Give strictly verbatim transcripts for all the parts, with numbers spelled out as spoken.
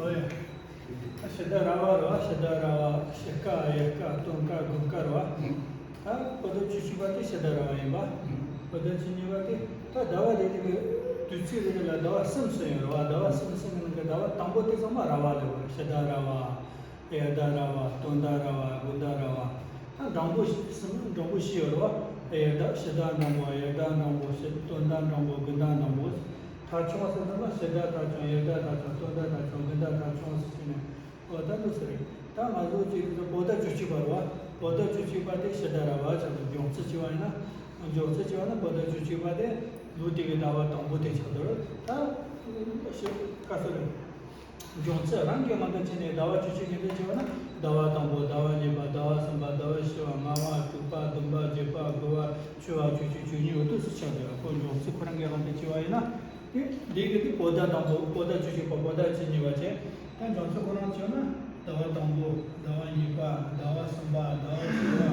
ཨོ་ཡ། ད་ཕྱི་ཟླ་ར་བ་རེད་བ། ཕྱི་ཟླ་ར་བ། ཕྱི་ཀ་གཡས་ཀ་སྟོན་ཀ་དགུན་ཀ་རེད་བ། ད་བོད་ཟླ་བཅུ་གཅིག་པ་དེ་ཕྱི་ཟླ་ར་བ་ཡིན་པ། བོད་ཟླ་བཅུ་གཉིས་པ་དེ། ད་ཟླ་བ་རེ་རེ་གི་དུས་ཚིགས་རེ་རེ་ལ་ཟླ་བ་གསུམ་གསུམ་ཡོད་རེད་བ། ཟླ་བ་གསུམ་གསུམ་གི་ནང་གི་ཟླ་བ་དང་པོ་དེ་ཚང་མ་ར་བ་རེད་བ། ཕྱི་ཟླ་ར་བ། གཡས་ཟླ་ར་བ། སྟོན་ཟླ་ར་བ། དགུན་ཟླ་ར་བ། ད་འབྲིང་པོ་གསུམ། འབྲིང་པོ་བཞི་ཡོད་རེད་བ། གཡས་ཟླ། ཕྱི་ཟླ་འབྲིང་པོ། གཡས་ཟླ་འབྲིང་པོ། ཕྱི། སྟོན་ཟླ་འབྲིང་པོ། དགུན་ཟླ་འབྲིང་པོ། ཐ་ཆུང་ཟེར་ན་ཕྱི་ཟླ་ཐ་ཆུང་། གཡས་ཟླ་ཐ་ཆུང་། སྟོན་ཟླ་ཐ་ཆུང་། དགུན་ཟླ་ཐ་ཆུང་ཟེར་ནས། འོ་ད་འདུག་ཟེར་རེད། ད་ང་ཚོ་གཅིག་གི་བོད་ཟླ་བཅུ་གཅིག་པ་རེད་བ། བོད་ཟླ་བཅུ་གཅིག་པ་དེ་ཕྱི་ཟླ་ར་བ་ཆགས་འདུག། འབྱུང་རྩིས་བྱས་པ་ཡིན་ན། འབྱུང་རྩིས་བྱས་པ་ན་བོད་ཟླ་བཅུ་གཅིག་པ་དེ་ལོ་དེ་གི་ཟླ་བ་དང་པོ་དེ་ཆགས་འདུག། ད་ཕྱི་ཀ་སོ་རེད། འབྱུང་རྩིས་རང་གི་ངོས་ནས་བྱས་ནས་ཟླ་བ་བཅུ་གཅིག་ཉིན་དེ་བྱས་པ་ན། ཟླ་བ་དང་པོ། ཟླ་བ་གཉིས་པ། ཟླ་བ་གསུམ་པ། ཟླ་བ་བཞི་བ། ལྔ་བ། དྲུག་པ། བདུན་པ། བརྒྱད་པ། དགུ་བ། བཅུ་བ། བཅུ་གཅིག། བཅུ་གཉིས། འོ་འདུག་སེ་ཆགས་འདུག། ཁོ་འབྱུང་རྩིས་ཁོ་རང་གི་ངོས་ནས་བྱས་པ་ཡིན་ན། དེ་འདི་གི་དེ་བོད་ཟླ་དང་པོ། བོད་ཟླ་བཅུ་གཅིག་པ། བོད་ཟླ་བཅུ་གཉིས་པ་བྱས། ད་འབྱུང་རྩིས་ཁོ་རང་བྱས་ན། ཟླ་བ་དང་པོ། ཟླ་བ་གཉིས་པ། ཟླ་བ་གསུམ་པ། ཟླ་བ་བཞི་བ།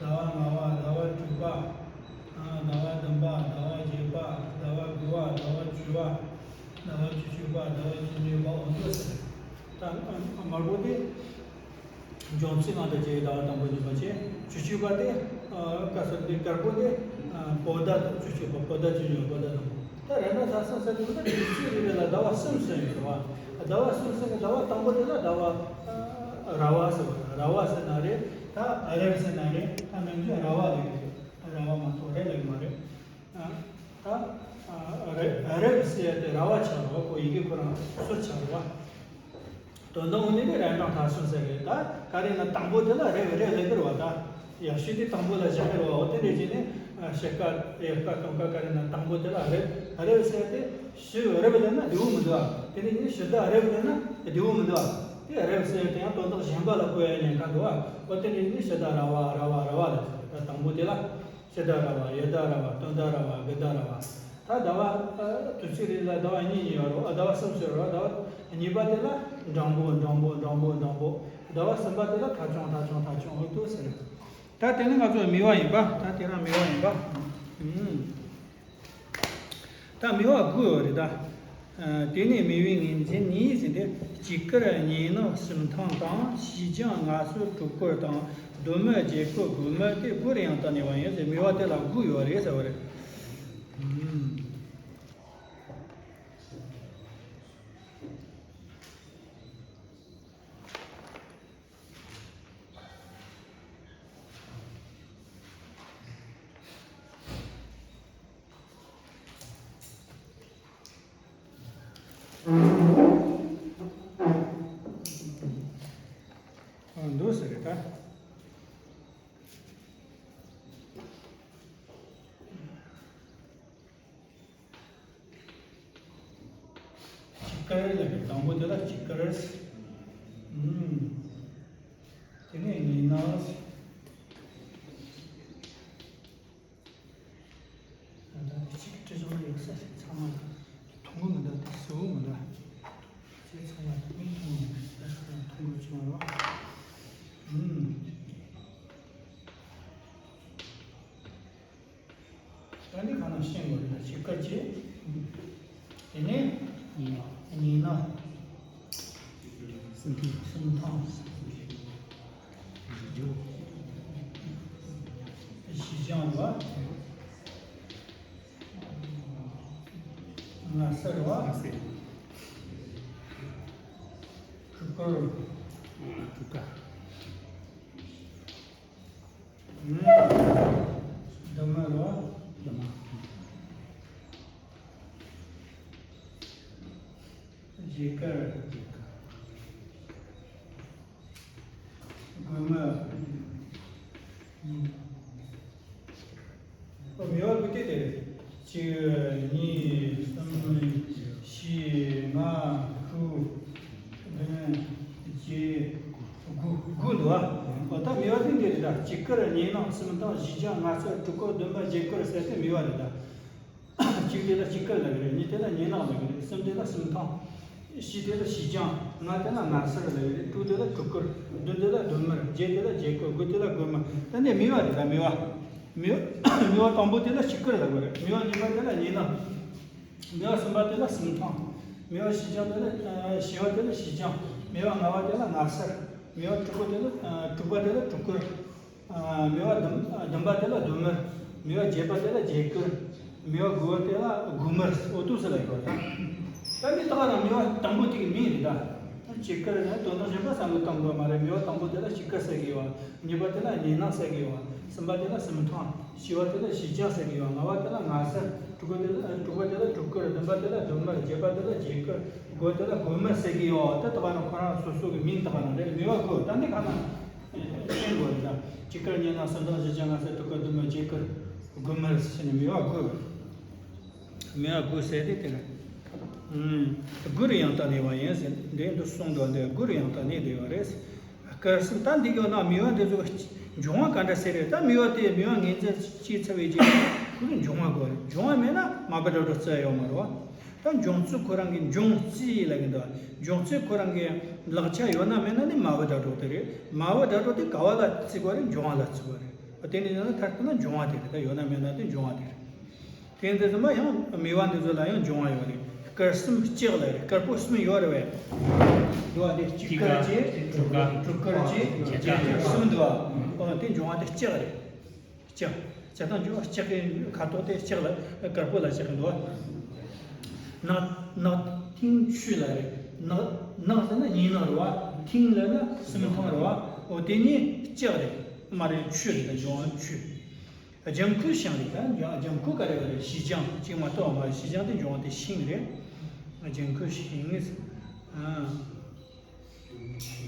ཟླ་བ་ལྔ་བ། ཟླ་བ་དྲུག་པ། ཨ། ཟླ་བ་བདུན་པ། ཟླ་བ་བརྒྱད་པ། ཟླ་བ་དགུ་བ། ཟླ་བ་བཅུ་བ། ཟླ་བ་བཅུ་གཅིག་པ། ཟླ་བ་བཅུ་གཉིས་པ། འོ་འདུག་སེ། ད་ཨ་དམར་པོ་དེ། འབྱུང་རྩིས་ངོས་ནས་བྱས་ཟླ་བ་དང་པོ་གཉིས་པ་བྱས། བཅུ་གཅིག་པ་དེ། ཨ། ཀ་སོ་རེད། དཀར་པོ་དེ། ཨ། བོད་ཟླ་བཅུ་གཅིག་པ། བོད་ཟླ་བཅུ་གཉིས་པ། བོད་ཟླ་དང་པོ། ད་རེས་ནས་ད་གསུམ་ཟེར་དུས་ད་དུས་ཚིགས་རེ་རེ་ལ་ཟླ་བ་གསུམ་གསུམ་ཡོད་རེད་བ། ཟླ་བ་གསུམ་གསུམ་གི་ཟླ་བ་དང་པོ་དེ་ལ་ཟླ་བ། ཨ། ར་བ་ཟེར་བ་རེད། ར་བ་ཟེར་ན་རེད། ད་རེབ་ཟེར་ན་རེད། ད་མིང་རྫས་ར་བ་ལབ་ཀྱི་རེད། ར་བ་མ་གཏོགས་རེ་ལབ་ཀྱི་མ་རེད། ཨ། ད། ཨ། རེ། རེབ་ཟེར་ཡ་དེ་ར་བ་ཆགས་རེད་བ། ཁོ་ཡི་གེ་ཁོ་རང་སུ་ཆགས་རེད་བ། དོན་དག་དངོས་གནས་ནི་ར་འབྲིང་ཐ་གསུམ་ཟེར་རེད། ད་ག་རེ་ན་དང་པོ་དེ་ལ་རེབ། རེབ་ལབ་ཀྱི་རེད་བ། ད་ཡ་ཤུལ་དེ་དང་པོ་ལ་བཞག་གི་རེད་བ། འོ་དེ་འདྲ་བྱས་ནས། ཨ། ཕྱི་ཀ་གཡས་ཀ་སྟོན་ཀ་ག་རེ་ན་དང་པོ་དེ་ལ་རེབ། རེབ་ཟེར་དེ་ཕྱི་རེབ་ལབ་ན་བདེ་བོ་མི་འདུག་ཨ། དེ་ནས་ནི་ཕྱི་ཟླ་རེབ་ལབ་ན་བདེ་བོ་མི་འདུག་ཨ། དེ་རེབ་ཟེར་དེ་ཡང་དོན་དག་གཞན་པ་ལ་གོ་ཡ་ཉེན་ཁ་འདུག་ཨ། འོ་དེ་ནས་ནི་ཕྱི་ཟླ་ར་བ། ར་བ། ར་བ་ལབ་ཟེར། ད་དང་པོ་དེ་ལ། ཕྱི་ཟླ་ར་བ། གཡས་ཟླ་ར་བ། སྟོན་ཟླ་ར་བ། དགུན་ཟླ་ར་བ། ད་ཟླ་བ། ཨ། དུས་ཚིགས་རེ་ལ་ཟླ་བ་གཉིས་གཉིས་ཡོད་རེད། ཨ། ཟླ་བ་གསུམ་ཟེར་རོ། ཟླ་བ་གཉིས་པ་དེ་ལ་འབྲིང་པོ། འབྲིང་པོ། འབྲིང་པོ། འབྲིང་པོ། ཟླ་བ་གསུམ་པ་དེ་ལ་ཐ་ཆུང་། ཐ་ཆུང་། ཐ་ཆུང་། འོ་འདུག་སེ་རེད། ད་དེ་ནི་ང་ཚོ་མི་བ་ཡིན་པ། ད་དེ་རང་མི་བ་ཡིན་པ། ཨུམ། ད་མི་བ་དགུ་ཡོད་རེད་ད། ཨ། དེ་ནས་མི་བའི་ངོས་འཛིན་ནི་ཟེར་དེ། དཀྱིལ་འཁོར་གཉིས་སྣང་གསུམ་ཐང་དང་། བྱིས་སྦྱངས་ངལ་གསོ་དྲུག་སྐོར་དང་། གདོད་མའི་བརྒྱད་སྐོར་དགུ་མ་དེ་དགུ་རེ་ཡང་བཏགས་ནས་བ་ཡིན་ཟེར། མི་བ་དེ་ལ་དགུ་ཡོད་རེད་ཟེར་བ་རེད། ཨུམ། འདུག་ཟེར་རེད་ད། དཀྱིལ་འཁོར་ལ་དང་པོ་དེ་ལ་དཀྱིལ་འཁོར། ཨུམ། དེ་ནས་གཉིས་སྣང་། ད་ལྟ་གཅིག་བྲིས་བཞག་ཡོད་ས་རེད། ཚང་མ་མཐོང་གི་མི་འདུག། དེ་གཟུགས་མི་འདུག། ཁྱེད་ཚང་མ་མཐོང་གི་མི་འདུག། ད་མཐོང་གི་བྱུང་བ། ཨུམ། ད་འདི་གང་ན་ཤེས་དགོས་རེད། ད་དཀྱིལ་འཁོར་གྱི། དེ་ནས་གཉིས་སྣང་། གསུམ་ཐང་། གསུམ་ཐང་། བྱིས་སྦྱངས་པ། ངལ་གསོ་བ། དྲུག་སྐོར། དྲུག་སྐོར། གདོད་མ་རེད་བ། གདོད་མ། བརྒྱད་སྐོར། བརྒྱད་སྐོར། དགུ་མི། མི་བ་དགུ་སྟེ་དེ་རེད། གཅིག་གཉིས་གསུམ་བཞི་ལྔ་དྲུག་བདུན་བརྒྱད་དགུ། དགུ་འདུག་ཨ། ད་མི་བ་དེ་འདི་རེད་ད། དཀྱིལ་འཁོར་གཉིས་སྣང་གསུམ་ཐང་བཞི་བརྐྱང་ལྔ་གསལ་དྲུག་སྐོར་བདུན་པ་བརྒྱད་སྐོར་ཟེར་དེ་མི་བ་རེད་ད། གཅིག་དེ་ལ་དཀྱིལ་འཁོར་ལབ་ཀྱི་རེད། གཉིས་དེ་ལ་གཉིས་སྣང་ལབ་ཀྱི་རེད། གསུམ་དེ་ལ་གསུམ་ཐང་། བཞི་དེ་ལ་བཞི་བརྐྱང་། ལྔ་དེ་ལ་ལྔ་གསལ་ལབ་ཀྱི་རེད། དྲུག་དེ་ལ་དྲུག་སྐོར། བདུན་དེ་ལ་བདུན་དམར། བརྒྱད་དེ་ལ་བརྒྱད་སྐོར། དགུ་དེ་ལ་དགུ་དམར། ད་འདི་མི་བ་རེད་ད། མི་བ། མི་བ། མི་བ་དང་པོ་དེ་ལ་དཀྱིལ་འཁོར་ལབ་ཀྱི་རེད། མི་བ་གཉིས་པ་དེ་ལ་གཉིས་སྣང་། མི་བ་གསུམ་པ་དེ་ལ་གསུམ་ཐང་། མི་བ་བཞི་བརྐྱང་དེ་ལ་ཨ་བཞི་བ་དེ་ལ་བཞི་བརྐྱང་། མི་བ་ལྔ་པ་དེ་ལ་ལྔ་གསལ། མི་བ་དྲུག་པ་དེ་ལ་ཨ་དྲུག་པ་དེ་ལ་དྲུག་སྐོར། ཨ་མི་བ་བདུན་བདུན་པ་དེ་ལ་བདུན་དམར། མི་བ་བརྒྱད་པ་དེ་ལ་བརྒྱད་སྐོར། མི་བ་དགུ་པ་དེ་ལ་དགུ་དམར། འོ་འདུག་སེ་ལབ་ཀྱི་རེད་ད། ད་འདི་ད་ག་རང་མི་བ་དང་པོ་དེ་གི་མིང་རེད་ད། དཀྱིལ་འཁོར་ནི་དོན་དག་གཞན་པ་བསམ་བློ་གཏོང་དགོས་མ་རེད། མི་བ་དང་པོ་དེ་ལ་དཀྱིལ་འཁོར་ཟེར་གི་ཡོད། གཉིས་པ་དེ་ལ་གཉིས་སྣང་ཟེར་གི་ཡོད། གསུམ་པ་དེ་ལ་གསུམ་ཐང་། བཞི་བ་དེ་ལ་བཞི་བརྐྱང་ཟེར་གི་ཡོད། ལྔ་པ་དེ་ལ་ལྔ་གསལ། དྲུག་པ་དེ་ལ་དྲུག་པ་དེ་ལ་དྲུག་སྐོར། བདུན་པ་དེ་ལ་བདུན་དམར། བརྒྱད་པ་དེ་ལ་བརྒྱད་སྐོར། དགུ་པ་དེ་ལ་དགུ་དམར་ཟེར་གི་ཡོད། ད་ད་ག་རང་ཁོ་རང་སོ་སོ་གི་མིང་ད་ག་རང་རེད། མི་བ་དགུ། ད་འདི་ག་ན་ཤེས་དགོས་རེད་ད། དཀྱིལ་འཁོར་གཉིས་སྣང་གསུམ་ཐང་བཞི་བརྐྱང་ལྔ་གསལ་དྲུག་སྐོར་བདུན་དམར་བརྒྱད་སྐོར། དགུ་དམར་ཟེར་ནས་མི་བ་དགུ། མི་བ་དགུ་ཟེར་དེ་དེ་རེད། ཨུམ། དགུར་ཡང་དག་གནས་པ་ཡིན་ཟེར་འདི་འདུག་གསུངས་འདུག་འདི་དགུར་ཡང་དག་གནས་བསྡད་པ་རེད། སྐར་གསུམ། ད་འདི་གི་ནང་མི་བ་འདི་ཚོ་འབྱུང་བ་ག་འདྲ་ཟེར་རེད། ད་མི་བ་དེ་མི་བ་ངེས་ཅན་སྐྱེས་ཚར་བའི་རྗེས་ཁོ་ཚོ་འབྱུང་བ་དགོས་རེད། འབྱུང་བ་མེད་ན་མར་པ་སྒྲ་སྒྲོགས་རྩི་ཡོད་མ་རེད་བ། ད་འབྱུང་ཚུལ་ཁོ་རང་གི་འབྱུང་རྩིས་ལབ་གི་འདུག་འབྱུང་ཚུལ་ཁོ་རང་གི་ལག་ཆ་ཡོད་ན་མེད་ན་ནི་མར་པ་སྒྲ་སྒྲོགས་དེ་རེད། མར་པ་སྒྲ་སྒྲོགས་དེ་ག་བ་ལ་བརྩི་དགོས་རེད། འབྱུང་བ་ལ་བརྩི་དགོས་རེད། དེ་ནི་ཡང་མཐར་གཏུགས་ན་འབྱུང་བ་དེ་རེད། ད་ཡོད་ན་མེད་ན་དེ་འབྱུང་བ་དེ་རེད། དེ་འདི་ཚོ་མ་ཡང་མི་བ་འདི་ཚོ་ལ་ཡང་འབྱུང་བ་ཡོད་རེད། སྐར་གསུམ་ལྕགས་ལ་རེད། སྐར་པོ་གསུམ་ཡོད་རེད་བས། འདུག་བ་དེ་དཀྱིལ་འཁོར་གཅིག་དྲུག་སྐར་དྲུག་སྐར་གཅིག་བརྒྱད་སྐར་གསུམ་འདུག་བ། ཨོ་དེ་འབྱུང་བ་དེ་ལྕགས་རེད། ལྕགས། ལྕགས་དང་འབྱུང་བ་ལྕགས་ཀྱི་ཁ་དོག་དེ་ལྕགས་ལ་སྐར་པོ་ལ་ལྕགས་ཀྱི་འདུག་བ། ནག་ནག་ཐིང་ཆུ་ལ་རེད། ནག་ནག་ཟེར་ན་གཉིས་སྣང་རེད་བ། ཐིང་ལ་ན་གསུམ་ཐང་རེད་བ། ཨོ་དེ་གཉིས་ལྕགས་རེད། མ་རེད་ཆུ་རེད། ད་འབྱུང་བ་ཆུ། ལྗང་ཁུ་ཤིང་རེད། ད་ལྗང་ལྗང་ཁུ་ག་རེ་ག་རེ་བཞི་ལྗང་གཅིག་མ་གཏོགས་མ་རེད། བཞི་ལྗང་དེ་འབྱུང་བ་དེ་ཤིང་རེད། ལྗང་ཁུ་ཤིང་།